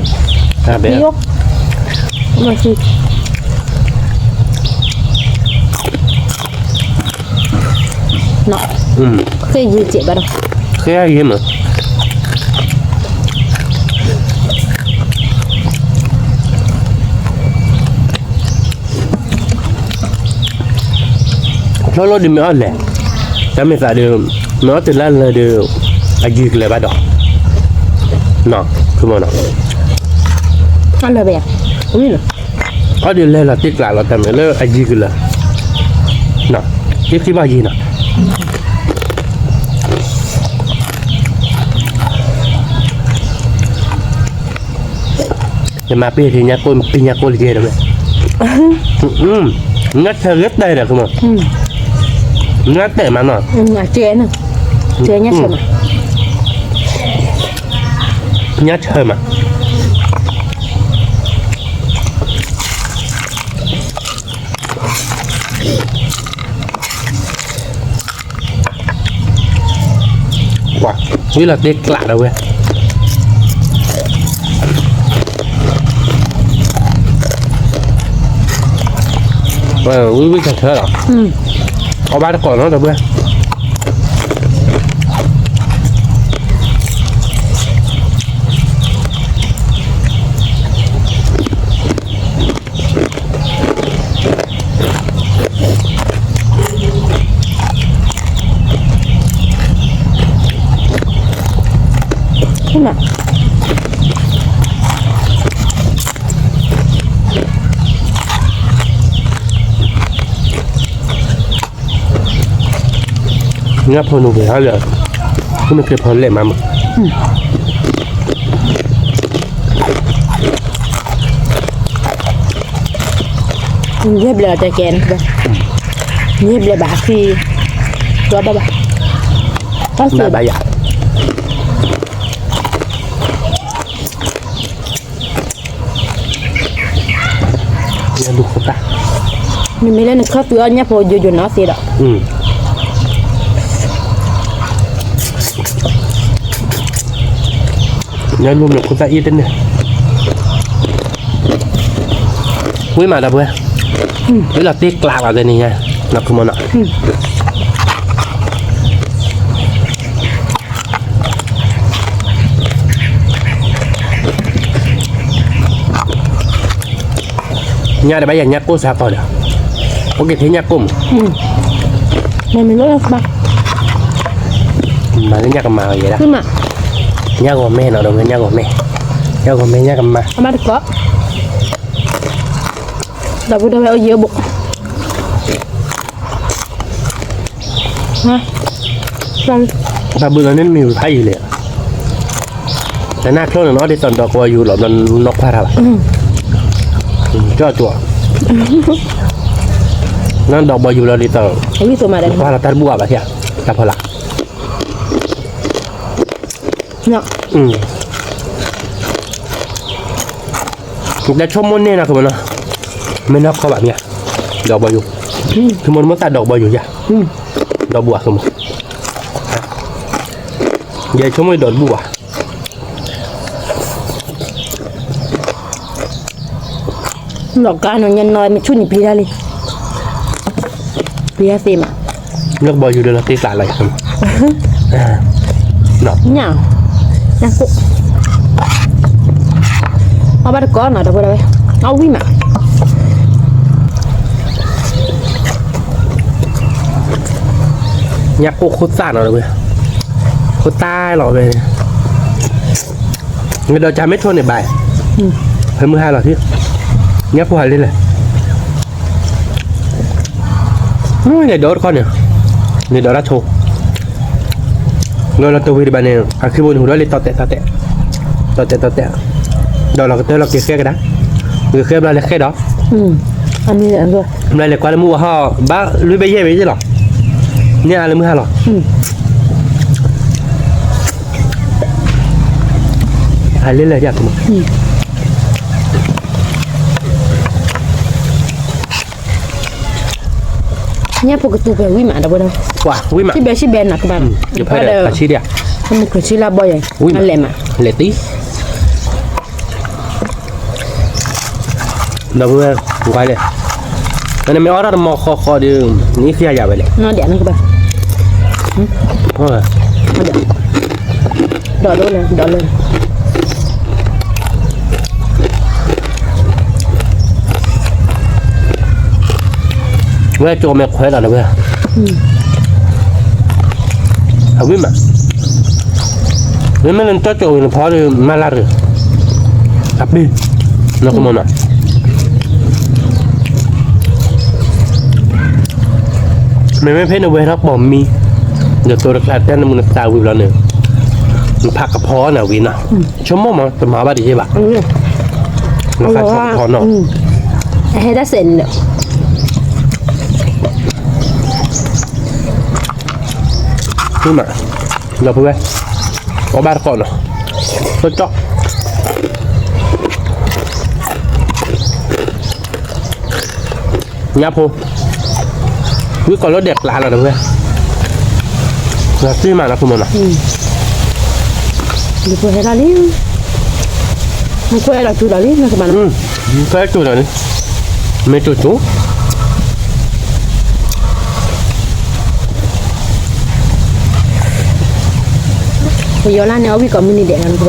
ဘျဲး, ဃ့ယံၤစဲးဘၣ်ဒီး, ဃ့ယံၤမး, ဖျီလီၤဒုးမ့ၢ်အီၣ်လဲၣ်, တၢ်မ့ၢ်သးဒီး, မ့ၢ်အီၣ်တလါလၢာ်ဒီး, အယံၤကလဲာ်ဘၣ်ဒီး, နီၤ, အီၣ်လၢာ်ဘၣ်ယၤ, အီၣ်ဒုးလဲၤလီၤတံၢ်ကျးလီၤ တၢ်မ့ၢ်လၢအယံၤကလဲာ်, တံၢ်ခံဘၣ်ယံၤနီၤ. ယမၤပ့ၢ်ထံညၣ်ကိၣ် ပ့ၢ်ညၣ်ကိၣ်လၢယဲဒီးဝဲ, ညၣ်ဆၢဂ့ၤတဲဒီး, ညၣ်တဲမးနီၤ, ညၣ်ဆၢမး, ညၣ်ဆၢမး. ဝံၤလီၤတ့ကျးဒီးဝဲ, ဝံၤဝံၤဆၢဆၢလီၤ, အီၣ်ဘၣ်တကိးနီၤဒီးဝဲ. ညၣ်ဖိနူာ်ပှဲၤဟါလၢာ်, မ့ၢ်က့ၤဖီလဲၣ်မးမး, ယဲၢ်ဘျဲၣ်အီၤတကဲန့ၣ်, ယဲၢ်ဘျဲၣ်ဘၣ်အခံ, ဘၣ်ဘၣ်ဘၣ်, တၢ်စဲဘၣ်ယၤ. ညၣ်လူၢ်ခိၣ်သၣ်, မ့မ့ၢ်လၢနခီၣ်သူအီၣ်ညၣ်ဖိယိယိနီၤသ့ဒီး, ညၣ်လူၢ်မ့ၢ်ခိၣ်သၣ်အံၤတန့ၢ်, ဝံၤမးဒီပုၢ်ဝဲၢ်, ဝံၤလီၤတ့ကျးလီၤတနံၤညါ, နီၢ်ခူမနီၤ. ညၣ်တဘၣ်ယၤညၣ်ကိၢ်စါကီးဒီး, အိၣ်က့ၤထဲညၣ်ကိၢ်မး, မၤလၢညၣ်ကမၤယဲဒၣ်, ညၣ်ဂီၤမဲနီၤဒီးဝဲ ညၣ်ဂီၤမဲ, ညၣ်ဂီၤမဲညၣ်ကမၤ, အမါတကိး, ဒီပုၢ်ဒီဝဲၢ်အိၣ်ယံၤအိၣ်ဘူး. တၢ်ဘုးလီၤန့ၣ်မ့ၢ်ဖးယံၤလဲၣ်, တနၢ်ချိၣ်န့ၣ်နီၢ်ဒ်သိးဒီးကဝီၤယူၤလီၤဘျီနီၢ်ခွါတၢ်ဘၣ်, ကၠီၣ်ကၠီၣ်, နီၢ်ဒီးဘီယူၤလီၤဒ်သိး, ခွါလီၤတၢ်တဘူၣ်ဘၣ်ဘၣ်, တၢ်ဖီလာ် ဒီးဆိကမိၣ်န့ၢ်နီၤ ကမနီၤ, မ့ၢ်နီၢ်ခီဘၣ်မ့ၢ်ဧါ, ဒီးဘီယူၤ, ကမနီၤမ့ၢ်သးဒီးဘီယူၤယါ, ဒီးဘူၣ်ဧါကမ, ယဆိကမိၣ်ဒီးတဘူၣ်ဘၣ်. လီၤကါနီၤ ညါနီၤ မ့ၢ်ဆူၣ်န့ၣ်ပျံၤတၢ်လံ, ပျံၤတၢ်သ့မး, လၢကဘီယူၤဒီးလီၤတ့ကျးလီၤ, ညၣ်, ညၣ်ကိၣ်, အီၣ်ဘၣ်တကိးနီၤ ဒီပုၢ်ဒီဝဲၢ်, အီၣ်ဝံၣ်မး ညၣ်ကိၢ်ခိၣ်သၣ်နီၤ ဒီပုၢ်, ခိၣ်သၣ်လီၤဝဲ, နဒီးကၢ်မ့ၢ်ထိၣ်န့ၣ်ဘၣ်, ဖဲမုၢ်ဟါလီၤ, ညၣ်ဖိဟးလံလဲၣ်, လဲၤဒီးတခီန့ၣ်, လဲၤဒီးတၢ်ဆိ, လီၤလီၤတဝံၤတဘၣ်န့ၣ် အခံဘိန့ၣ် ဟူးဒီးလံတီၤတဲာ်တီၤတဲာ်, တီၤတဲာ်တီၤတဲာ်, ဒီးလီၤကတၢၢ်လီၤက့ၤဃဲကဒါ, က့ၤဃဲဘျီလဲၤဃဲဒီး, ဘျီလဲၤကွၢ်လၢမုၢ်ဝါဟီၣ် ဘၣ်လွံၢ်ဘ့ၣ်ယဲၢ်ဘ့ၣ်ယဲၢ်လီၤ, န့ၢ်အါလၢမုၢ်ဟါလီၤ, ဟးလၢလၢယၤကမး, ညၣ်ဖိကသူပှဲၤဝံၣ်မးဒီးဝဲဒၣ်, ဝံၣ်မး, ဆံဘဲဆံဘဲနၤကဘၣ်, ယဖဲဒီး, ဆံဒံး, မုၢ်ခရံာ်ဆံလၢဘီယဲ, ဝံၣ်မး, လဲၤတံၢ် ဒီပုၢ်ဝဲၢ်, နမ့ၢ်အီၣ်တၢ်တမီၤဃီဃီဒီး, နအံၣ်ဃံယၤဝဲလဲၣ်, ဒီး, ဒီးလၢ, ဝဲကၠီမဲာ်ခွဲးလီၤနဝဲ, အဝံၣ်မး, မ့မ့ၢ်လၢနတၢ်ကၠီဝံၤနဖီဒီးမၤလၢ်ရၢ, အပ့ၤ, နကမၤနီၤ မ့မ့ၢ်ဖဲနဝဲထီၣ်ပိာ်မံ, ဒီးသိတကျါတဲနမုၢ်နသးဝံၤဘျီန့ၣ်, နဖးကဖီနၤဝံၤနီၤ, ဆိကမိၣ်မး တမၤဘၣ်တယဲၢ်ဘၣ်, နဖးကဖီနီၤ, အဟဲတၢ်စဲးန့ၣ်ဒီး မး, ဒီပုၢ်ဝဲၢ်, အီၣ်ဘၣ်တကိးနီၤ, ကၠီ ညၣ်ဖိ, ဝံၣ်ကီးလၢဒဲးကျးလီၤဒီပုၢ်ဝဲၢ်, လီၤတံၢ်မးနီၤဖိမးနီၤ, ယဖိဟဲလီၤလံ, မ့ၢ်ဖိအဲၣ်ဒိးကၠူလီၤလံ, မ့ၢ်ကမၤနီၤ, ဖိအဲၣ်ကၠူလီၤလံ, မ့ၢ်ကၠူကၠူ ပယီၤလၢ်န့ၣ် အီၣ်ဝံၣ်ကီးမုၢ်နံၤဒဲးလီၤ,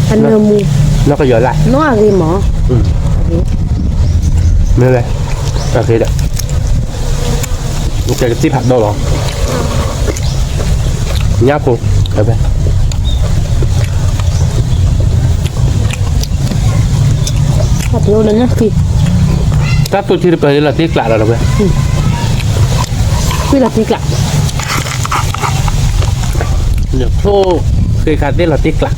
အနၢမူ, နီၢ်ကယီၤလၢ်, နီၢ်အဂ့ၤမး, မ့ၢ်ဝဲ, အဂ့ၤဒီး, ကကသံၣ်ဖးဒိၣ်လီၤ, ညၣ်ဖိ, တၢ်သူထံတပၢၤလၢလီၤတံၢ်ကျးလီၤဝဲ, လီၤတံၢ်ကျး နချိၣ်ဃ့ခါသ့ၣ်လီၤတံၢ်ကျး,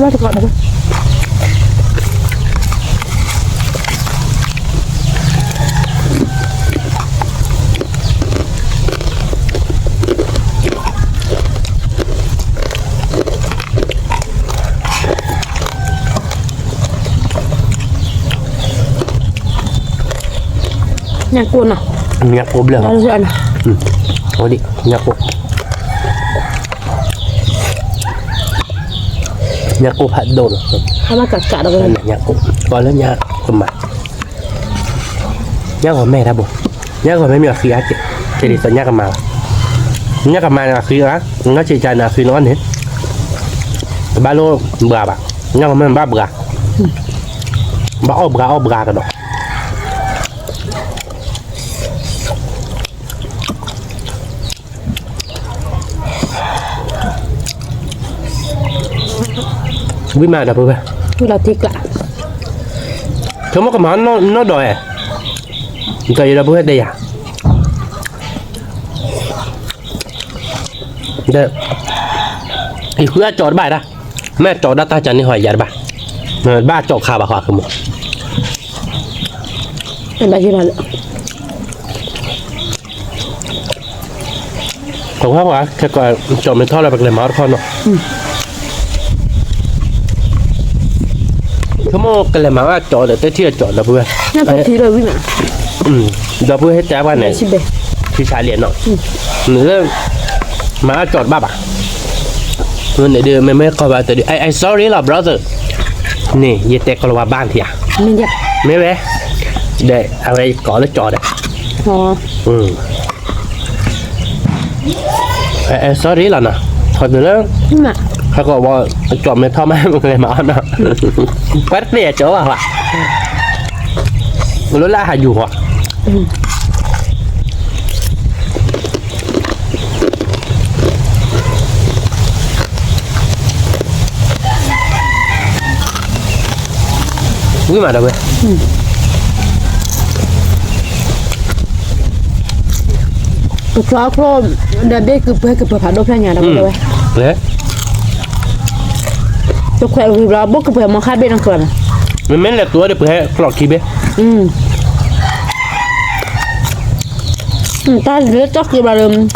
ဘၣ်တကိးဒီး ညၣ်ကိၣ်နီၤ, ညၣ်ကိၣ်ဘျဲၣ်, ညၣ်ကိၣ်, ညၣ်ကိၣ်ဖးဒိၣ်နီၤ, ညၣ်ကိၣ်, ကီးလၢညၣ်ကမၤ, ညၣ်ဂီၤမဲာ်တၢ်ဘိ, ညၣ်ဂီၤမဲာ်မ့ၢ်အဃံအါကဲး, ကဲဒ်သိးညၣ်ကမၤဘၣ်, ညၣ်ကမၤန့ၣ်အဃံအါ, နီၢ်ဆံးကါန့ၣ်အဃံန့ၣ်အီၣ်န့ၣ်, တဘၣ်လိၣ်ဘှါဘၣ်, ညၣ်ဂီၤမဲာ်ဘၣ်ဘှါ, ဘၣ်အီၣ်ဘှါအီၣ်ဘှါကဒီး ဝံၣ်မးဒီပုၢ်ဝဲၢ်, ဝံၣ်လီၤတံၢ်ကျး, ဆိကမိၣ်ကမၤနီၢ်ဒီး, ဒီးယဒီပုၢ်ဝဲၢ်တဲယၤ, ဒီး, ယဃုအကၠီတဘၣ်ဒၣ်, မ့ၢ်ကၠီဒၣ်တၢ်ကန့ၢ်ဟီယၤတဘၣ်, ဘၣ်ကၠီခါဘၣ်ဃီကမၤ ပဝဲပှၤ ခဲကိးကၠီမ့ၢ်ထီၣ်လၢပကလဲၤမၤအီၣ်တခီနီၤ, ဆိကမိၣ်ကလဲၤမၤအီၣ်ကၠီဒီး တဲထံၣ်အကၠီဒီပုၢ်ဝဲၢ်, ဒီပုၢ်ဝဲၢ်ဟဲတဲပှၤန့ၣ်, ထံဆးလံနီၤ, နလၢ, မၤအီၣ်ကၠီတဘၣ်ဘၣ်, န့ၣ်ဒုး မ့မ့ၢ်ကီၢ်ဘၣ်တဲဒုး I, I sorry လီၤ brother, န့ၣ် ယတဲကီၢ်လၢဝဲဘၣ်ထံဧါ, မ့ၢ်ဝဲ, ဒီးအဝဲကိးလၢကၠီဒီး အဲ sorry လီၤနီၤ, ခီတုၤလၢ, ဟဲကီးဝဲ, ကၠီမ့ၢ်ထီၣ်မး မ့ၢ်ကလဲၤမၤအီၣ်နီၤ, ပှၤတသ့ၣ်ညါကၠီဘၣ်ဃီ, လၢလၢဟးယူၤဃီ, ဝံၣ်မးဒီပုၢ်ဝဲၢ် ပကီၢ်အခိၣ်, ဒီးဘ့ၣ်ကပှဲၤကပှဲၤဖးဒိၣ်ဖျဲၣ်ညါဒီပုၢ်ဝဲၢ်, တခွဲးဝံၤဘျီ ဘိၣ်ကပှဲၤမီခါဘ့ၣ်နီၢ်ကျၢၤနီၤ, မ့မ့ၢ်လဲၤတုၤအီၤဒီးပဟဲကျီၢ်ခံဘ့ၣ်, တၢ်လၢတၢ်က့ၤဘၣ်ဒီး,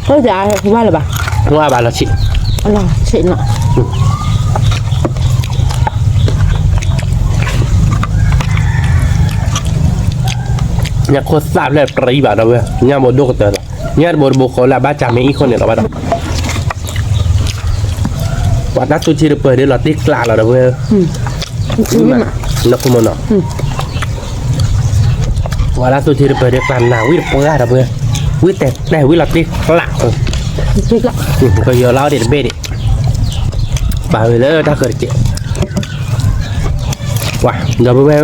အိၣ်ဒၣ်ဝဲလၢၤဘၣ်, ဝဲဘၣ်လီၤဆံး, လီၤဆံးနီၤ, ညၣ်ခိၣ်သၣ်ဖျဲၣ်တရံးဘၣ်ဒီးဝဲ, ညၣ်ဘိဒိၣ်ကတၢၢ်လီၤ, ညၣ်တဘိတဘိဃီလၢအဘၣ်စးမ့ၢ်အံၣ်ခိၣ်န့ၣ်လီၤဘၣ်ဒီး, ပှၤတၢ်သူၣ်ထံတပၢၢ်ဒ်လီၤတံၢ်ကျးလီၤဒီးဝဲ, နီၢ်ခိမနီၤ, ပှၤတၢ်သူၣ်ထံတပၢၢ်ဒ်ကျးနၤဝံၣ်တပှၢ်ဒီးဝဲ, ဝံၣ်တဲာ်တဲာ်ဝံၣ်လီၤတံၢ်ကျး, ကယီၤလီၤဒံးတဘ့ၣ်ဒံး, ပာ်ဝဲလၢတၢ်ဃၢၤတက့ၢ်, ပှၤဒီးဝဲ,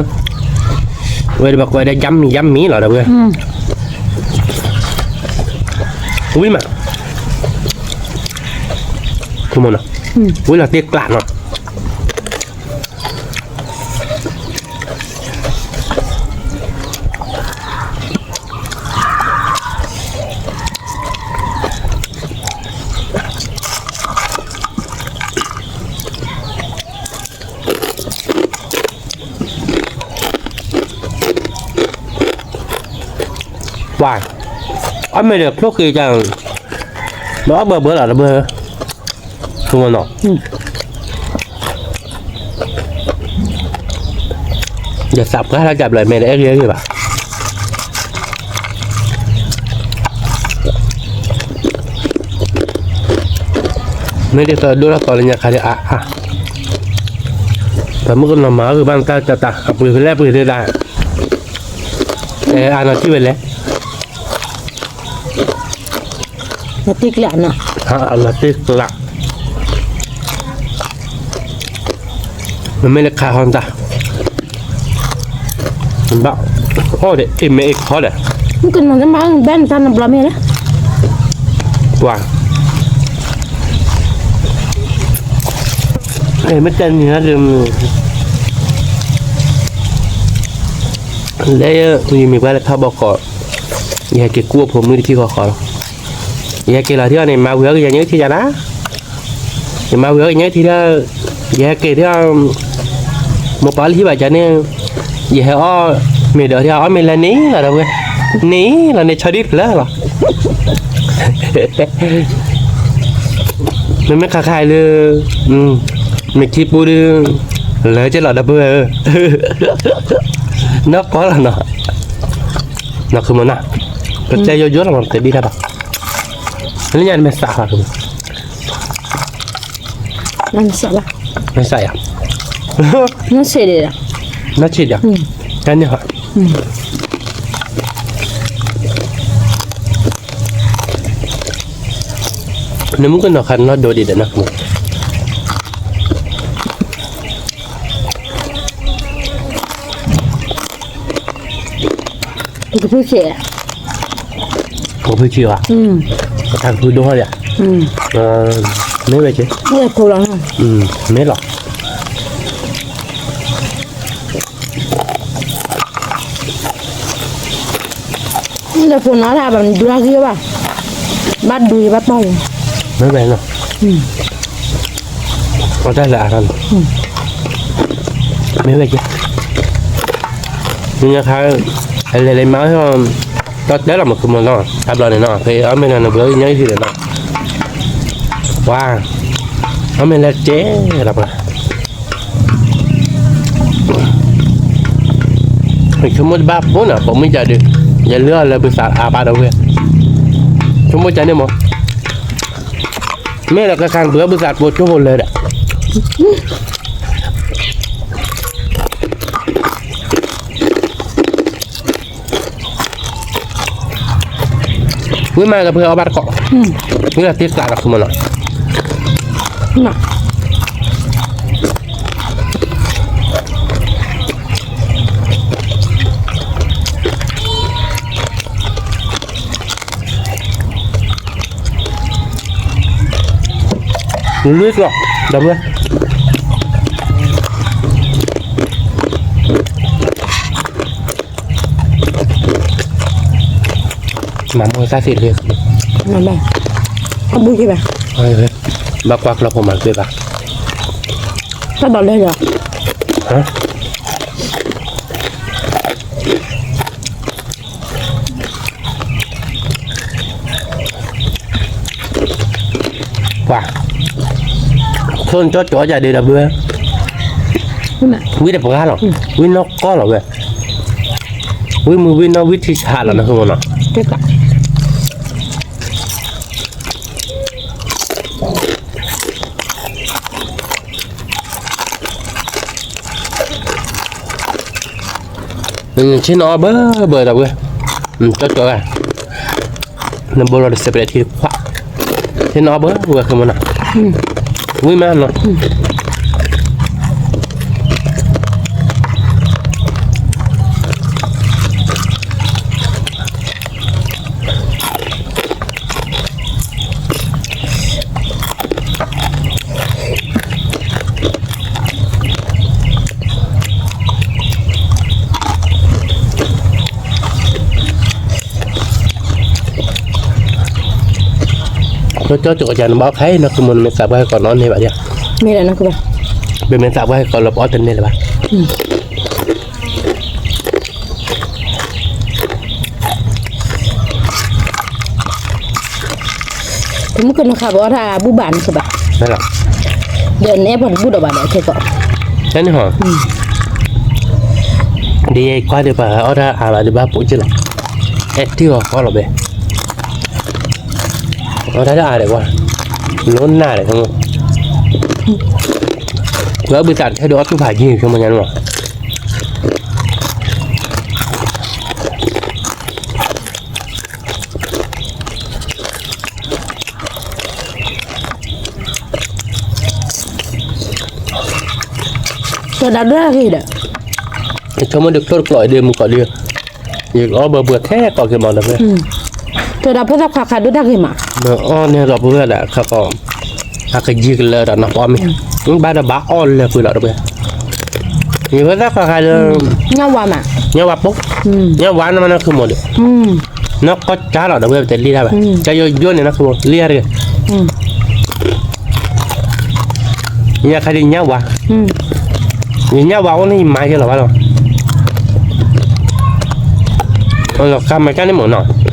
ဝဲဒၣ်ပှၤကွဲးဒီး ယမ်မံ ယမ်မံ လီၤဒီးဝဲ, ဝံၣ်မး, ဝံၣ်လီၤတံၢ်ကျးနီၤ. ပှၤ, အီၣ်မ့ၤဒီးချိၣ်ဃ့က, မ့ၢ်အီၣ်ဘၢဘၢလီၤတဘၢ, ဆိကမိၣ်နီၤ, ယသးပှၢ်လၢကဘျီမဲာ်ဒီးအဲၣ်ဂ့ၤအဲၣ်ဂ့ၤဘၣ်. မ့ၢ်ဒ်သိးဒိၣ်ထီၣ်သီလၢညါခါဒီးအါအါ, ပမုၣ်ကနီၤမၤအီၣ်ဂ့ၤဘၣ်နတၢ်တၢ်တၢ် အပှ့ၤဖဲလဲၣ်ပှ့ၤဒၣ်, အါနီၤထံၣ်ဝဲလဲၣ်, လီၤတံၢ်ကျးနီၤ, လီၤတံၢ်ကျး, မ့မ့ၢ်လၢခါဟီနတၢ် ဘၣ်အီၣ်ဒီး အ့ၣ်မ့ၢ်အ့ၣ်ခီဒီး, မ့ၢ်ကနီၤမၤဘၣ်နတၢ်နဘျီမ့ၢ်လၢ, ပှၤ, မ့ၢ်တနံၤဟဲဒီး, လၢယမံၤပှၤလၢထီၣ်ဘီဃီ, ယဟဲက့ၤကူၣ်အဖိမုၣ်တထံၣ်ဃီဃီလီၤ, ယဟဲက့ၤလီၤထံၣ်အီၤန့ၣ် မၤဝံၤအီၣ်ကယၤညၣ်ထံယၤနၤ ယမၤဝံၤအီၣ်ကယၤထံဒီး, ယဟဲက့ၤဒီး, မိၢ်ပၢ်လၢဟံၣ်ဘၣ်ကန့ၣ်, ယဟဲအီၣ်မ့ၤဒီးထံအီၣ်မ့ၤလဲၤန့ၣ်လီၤဒီးဝဲ, န့ၣ်လီၤန့ၣ်ဆီဒံၣ်ဖျၢၣ်လီၤ, မ့မ့ၢ်ခါခါအံၤလၢ, မ့ၢ်ခံပူဒီး, လၢက့ၤလီၤဒီးပဝဲဧၢ, နီၢ်ကီၢ်လီၤနီၤ, နီၢ်ခုမနၤ, ပတဲယိယိလီၤမး ပတဲဘံၣ်တၢ်ဘၣ်, လၢညါန့ၣ်မ့ၢ်စးဃီ, မ့ၢ်စးယၤ, နီၢ်ဆံးဒီး, နီၢ်ဆံးဒီး, တၢ်န့ၣ်ဟီ, နမုၣ်ကနီၤခါနီၢ်ဒိဒံးဒီးနီၢ်, ကဖုဆံး, ကဖုဆံးဘၣ်, တၢ်ကဖုဒိၣ်ဟီယၤ, မ့ၢ်ဝဲက့, မ့ၢ်လီၤ. လၢဖိနီၤတၢ်ဘၣ်မနုၤဒုးဂ့ၤဘၣ်, ဘၣ်ဒုးယဘၣ်ပီၢ်ယၤ, မ့ၢ်ဝဲနီၤ, အတၢ်လၢအရၢ်န့ၣ်, မ့ၢ်ဝဲက့, မ့ၢ်ညါခါ, အလဲၤလဲၤမၤ, တၢ်တဲလီၤမ့ၢ်ခုမနီၤ တၢ်ဘျီန့ၣ်နီၤ ဖဲအီၣ်မ့ၤလၢနဘှီညါအံၤထံဒီးနီၤ, ပှၤ, အီၣ်မ့ၤလၢကဲ, လီၤပှၤ ဆိကမိၣ်တဘၣ်ဖိနီၤ ပိာ်မုၣ်ကဒီး, ယလုၢ်အီၤလၢဘုသးအါဘၣ်ဒီးဝဲ, ဆိကမိၣ်ကန့ၣ်မး, မ့ၢ်လၢကခါဘုဘုသးပိာ်ကၠိဖိလၢဒီး ဝံၣ်မးကဖဲအီၣ်ဘၣ်တကိး, ဝံၣ်လီၤတ့ၢ်ကျးလီၤဃုမနီၤ, လွံၢ်ကျီၢ်, ဒီပုၢ်ဝဲၢ်, မၤမိၢ်သၣ်သ့ၣ်တဂ့ၤ, အဘူၣ်က့ၤဘၣ်, ဘၣ်ကွၢ်ကျီၢ်ဖိမၤတသ့ဘၣ်, တၢ်ဘၣ်လဲၣ်ဒီး, ဟါ ဟ ပှၤ, ဆိကမိၣ်ကၠီကၠီယၤဒုးဒီးဘၣ်ဝဲ, ဝံတပှၢ်လီၤ, ဝံနီၢ်ကီၢ်လီၤဝဲ, ဝံမုၢ်ဝံနီၢ်ဝံထံဆးလီၤနဃုမနီၤ. ဆ့ၣ်နီၤအီၣ်ဘၢဘၢဒီးဝဲ, ကၠီကၠီဂၤ, နဘိလီၤတစဲးပလဲးထံတခွး, ဆ့ၣ်နီၤအီၣ်ဘၢဝဲဃုမနီၤ, ဝံမးနီၤ. ကၠီကၠီကၠီ နဘၣ်အီၣ်ခါအံၤ နဃုမနီၤ မ့ၢ်သးပှၢ်ဟဲကီးနီၢ်န့ၢ်ဘၣ်ယၤ, မ့ၢ်လၢနဃုဘၣ်, ပမ့ၢ်သးပှၢ်ဟဲကီးလၢပအီၣ်တန့ၢ်လၢၤဘၣ်. ပမုၢ်ကနီၤခးပအီၣ်တၢ်ဘူၣ်ဘၣ်နဃုဘၣ်, ဒီးနအဲၣ်ပှၤတဘူၣ်ဒီးဘၣ်ဒီးခဲကီး, တၢ်န့ၣ်ဟီ, ဒ်ယကွၢ်ဒီးပှၤအီၣ်တၢ်အါဘၣ်ဒီးဘၣ်ပိာ်က့လီၤ, အဲၣ်တံၢ်အီၤဃီလီၤဘဲ, အီၣ်တၢ်တအါဒီးကွၢ်, လိၣ်နၢ်ဒီး, ကွၢ်ဘုသးတဟဲဒီးအီၣ်တူၢ်ဖးယံၤဆိကမိၣ်ညါန့ၣ်လီၤ. ကၠီဒၣ်ဒိၣ်တၢ်ဂ့ၤဒီး, ယဆိကမိၣ်ဒုးချိၣ်တကျိးအံၤဒုးမုၢ်ကီးဒုး, ယကအီၣ်ဘၢဘၢထဲကီးက့ၤမးဒီးဖဲ, ကၠီဒၣ်ဖိသၣ်ခွါခးဒိၣ်တၢ်ဂ့ၤမး, မ့ၢ်အီၣ်န့ၢ်ဒီးပုၢ်ဝဲၢ်ဒၣ်ခီကီး, အကယံၤကလၢာ်ဒီးနီၢ်ပီမ့ၢ်, ဘၣ်ဒီးဘၣ်အီၣ်လၢာ်ကွံာ်လီၤတပှဲၤ, ယဖိသၣ်ခွါခးလၢ, ညၣ်ဝါမး, ညၣ်ဝါပိ, ညၣ်ဝါန့ၣ်မးနဃုမီၤဒီး, နီၢ်ကီၢ်ကၠါလီၤဒီးဝဲပတဲလံတၢ်ဘၣ်, ကၠါယိယိန့ၣ်နဃုမီၤလံတဂ့ၤ, ညၣ်ခါဒ်ညၣ်ဝါ, ယညၣ်ဝါအိၣ်န့ၣ်ယမၤယဲလီၤဘၣ်လီၤ, လီၤဃါမၤကၢ်န့ၣ်မ့ၢ်နီၤ, မၤ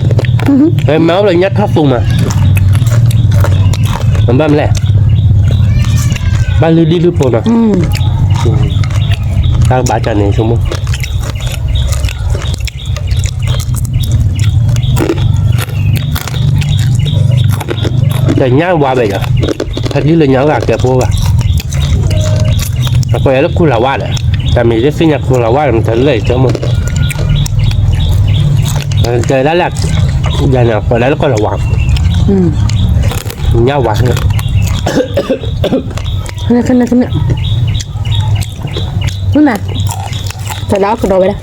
အိၣ်လၢညၣ်ထီၣ်သူမး, ဘၣ်မလဲၣ်, ဘၣ်လုၢ်ဒံၣ်လုၢ်ဖိနီၤ, တၢ်ဘၣ်ကၢ်န့ၣ်ဆိကမိၣ် တညၣ်ဝါဘၣ်ယၤ, ဖဲဒ်လၢညၣ်ဂၤကဲဖိဂၤ, အကွဲးလၢခူလၤဝါဒီး, တၢ်မ့ၢ်လၢသ့ၣ်ညါခူလၤဝါဒီး မ့ၢ်တၢ်လၢယဆိကမိၣ်, ကဲဒၣ်လၢ, ယၤန့ၣ် အကွဲးဒၣ်လၢခူလၤဝါ, ညၣ်ဝါ, ဝံၤမး, တဒၣ်ကဒီးဝဲဒၣ်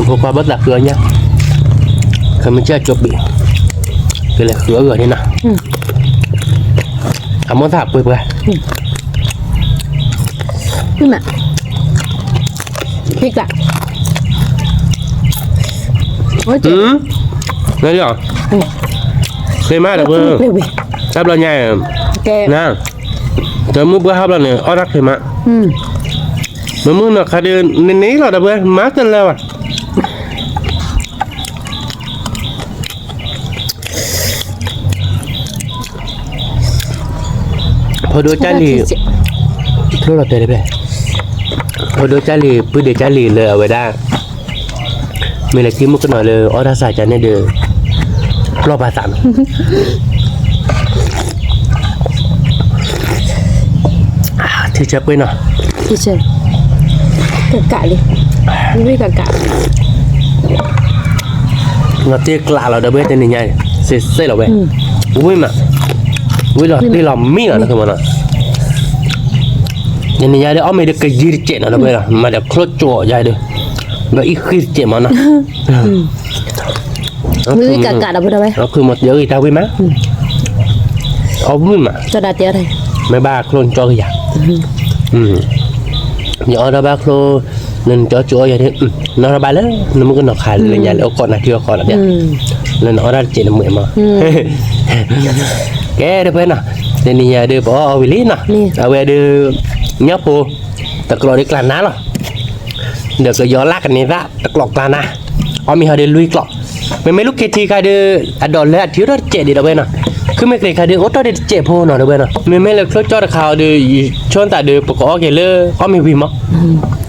ဖိခွါဘၣ်သးဃုအီၣ်ညၣ်, ခမ့ၢ်ကၠီကၠီပံး, ကလဲၤဃုအီၣ်ဂီၤန့ၣ်နီၤ, အမိၢ်သးပှဲၤပှဲၤ, မး, ဃ့မးဒီးပှဲၤ, တဘျီညါ, န, တမုၢ်ပှၢ်ဟးဘျီန့ၣ် အီၣ်တၢ်ဃ့မး, မ့မုၢ်နီၤခါဒီး နန့ၢ်လီၤဒီးပှဲၤ မၤတလၢဘၣ် ဖိဒိကၢ်လံၤ, ဖျိလီၤတဲာ်တဖျဲၣ်, ဖိဒိကၢ်လံၤ ပုၢ်ဒ့ကၢ်လံၤလၢအဝဲဒၣ်, မ့ၢ်လၢခံမုၣ်ကနီၤလၢအီၣ်တၢ်စၢ်ကၢ်န့ၣ်ဒီး, ပျီၢ်ပာ်သးနီၤ, ထံဆၢပှ့ၤနီၤ, ထံဆၢ, ကကးလံ, ဝံကကး နီၢ်တ့ၢ်ကျးလီၤဒီးဝဲတနံၤညါ, စ့စ့လီၤဝဲ, ဝံမး, ဝံလီၤတ့ၢ်လီၤမံလီၤနကမနီၤ, တနံၤညါဒီးအီၣ်မ့ၢ်ဒီးကယံၤတစဲးနီၤဒီးဝဲလီၤ မၤဒီးချိၣ်ကၠီယါဒီး, ဒီးအံၤဃံတစဲးမနီၤ, ဝံကကးဒီးဝဲ, အီၣ်ခုၣ်မီၤတ့ၢ်အီၣ်ဂံၢ်တၢ်ဝံမး, အီၣ်ဝံမး, မ့ၢ်ဘၣ်ချိၣ်ကၠီကယၤ, ယအီၣ်ဒီးဘၣ်ချိၣ်, နကၠီကၠီအီၣ်ယၤဒီး, နီၢ်ထီၣ်ဘၣ်လၢ နမုၣ်ကနီၤခါလၢညါလၢအကီၢ်နၤထံအီၣ်ဃီလီၤ, လၢနအီၣ်တၢ်တစဲးန့ၣ်မ့ၢ်မး, ကဲဒီပုၢ်ဝဲၢ်နီၤ, တနံၤညါဒုးပအီၣ်အီဝံၤလံနီၤ, အဝဲဒုး ညၣ်ဖိ တကျိးဒုးကျါနါလီၤ, ဒီးကယီၤလၢကန့ၢ်သၣ်တကျိးကျါနါ, အီၣ်မ့ၤဟီဒုးလွံၢ်ကျိး, မ့မ့ၢ်လူၢ်ခ့ထံခါဒုး အဒိးလၢအထံအိၣ်ထီၣ်တစဲးဒံးဒီပုၢ်ဝဲၢ်နီၤ, ခုမ့ၢ်ကြ့ၤခါဒုး အိၣ်တ့ၢ်ဒံးတစဲးဖိနီၤဒီပုၢ်ဝဲၢ်နီၤ, မ့မ့ၢ်လၢချိကၠီတခါအီၤဒုး ယဆိသးဒုး ပကအီၣ်က့ၤလၢ အီၣ်မ့ၤဝံၤမး,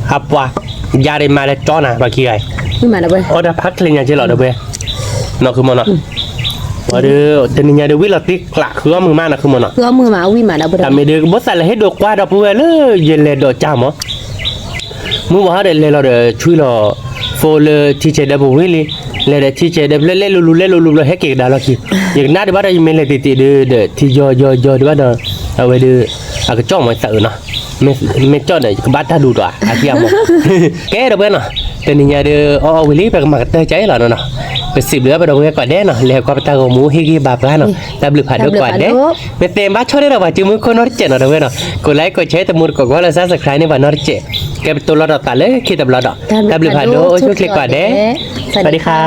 အပှၤ ယၤဒံးမးလၢကၠီနၤ ပှၤခံဂၤအံၤ အီၣ်တၢ်ဖးချ့ညါက့လီၤဒီပုၢ်ဝဲၢ်, နီၢ်ခုမီၤနီၤ, အီၤဒုး တနံၤညါဒုး ဝံၣ်လီၤတ့ၢ်ကျး ဃုအီၣ်မုာ်မးနီၢ်ခုမီၤနီၤ, တၢ်မ့ၢ်ဒုး ကဘၣ်သးလဲၤဟ့ၣ်ဒိးကွၢ်ဒီပုၢ်ဝဲၢ်လၢ ယလဲၤဒိးကၢ်မး မုၢ်ဝါဟီဒီးလဲၤလီၤဒီး ဆွံလီၤ ဖိလၢထံဆဲးဒၢပူၤဝံၤလံ, လဲၤဒီးထံဆဲးဒၢဖျၢၣ်လဲၤလူၤလူၤလဲၤလူၤလူၤဘျီ ဟဲက့ၤကဒါလီၢ်ခံ, ယကနၣ်ဒံးဘၣ်ဒီး ယမ့ၢ်လဲၤတ့ၢ်တ့ၢ်ဒုးဒီး ထံယီၤယီၤယီၤဒံးဘၣ်ဒီး အဝဲဒုး အကစီၣ်မးသးအုးနီၤ, မ့ၢ်ကစီၣ်ဒီး ယကဘၣ်တၢ်ဒူးဒီး အကံအမီၤ, ကဲဒီပုၢ်ဝဲၢ်နီၤ, တနံၤညါဒုး အီၣ်အီဝံၤလံ ပကမၤကတၢၢ်ကါအံၤလီၤနီၤနီၤ, ပစံးဘျုးဘၣ်ပဒီပုၢ်ဝဲၢ်ကိးဂၤဒဲးနီၤ, လဲၤကွၢ်ပတၢ်ဂီၤမူဟ့ၣ်ဂံၢ်ဘါပှၤနီၤ, တၢ်ဘျုးဖးဒိၣ်ကိးဂၤဒဲး, မ့ၢ်သ့ဘၣ်ဆီၣ်ထွဲဒီးပှၤစုမုၢ်ခိၣ်နီတစဲးနီၤဒီပုၢ်ဝဲၢ်နီၤ, ကိး like ကိး share တမူတကိးကွၢ်လၢ subscribe န့ၢ်ပှၤနီတစဲး, ကဲပတိလီၤဒီးသးလၢခံတဘျီဒီး, တၢ်ဘျုးဖးဒိၣ်အိၣ်ဆူၣ်ချ့ကိးဂၤဒဲး, စဝၤဒံခါ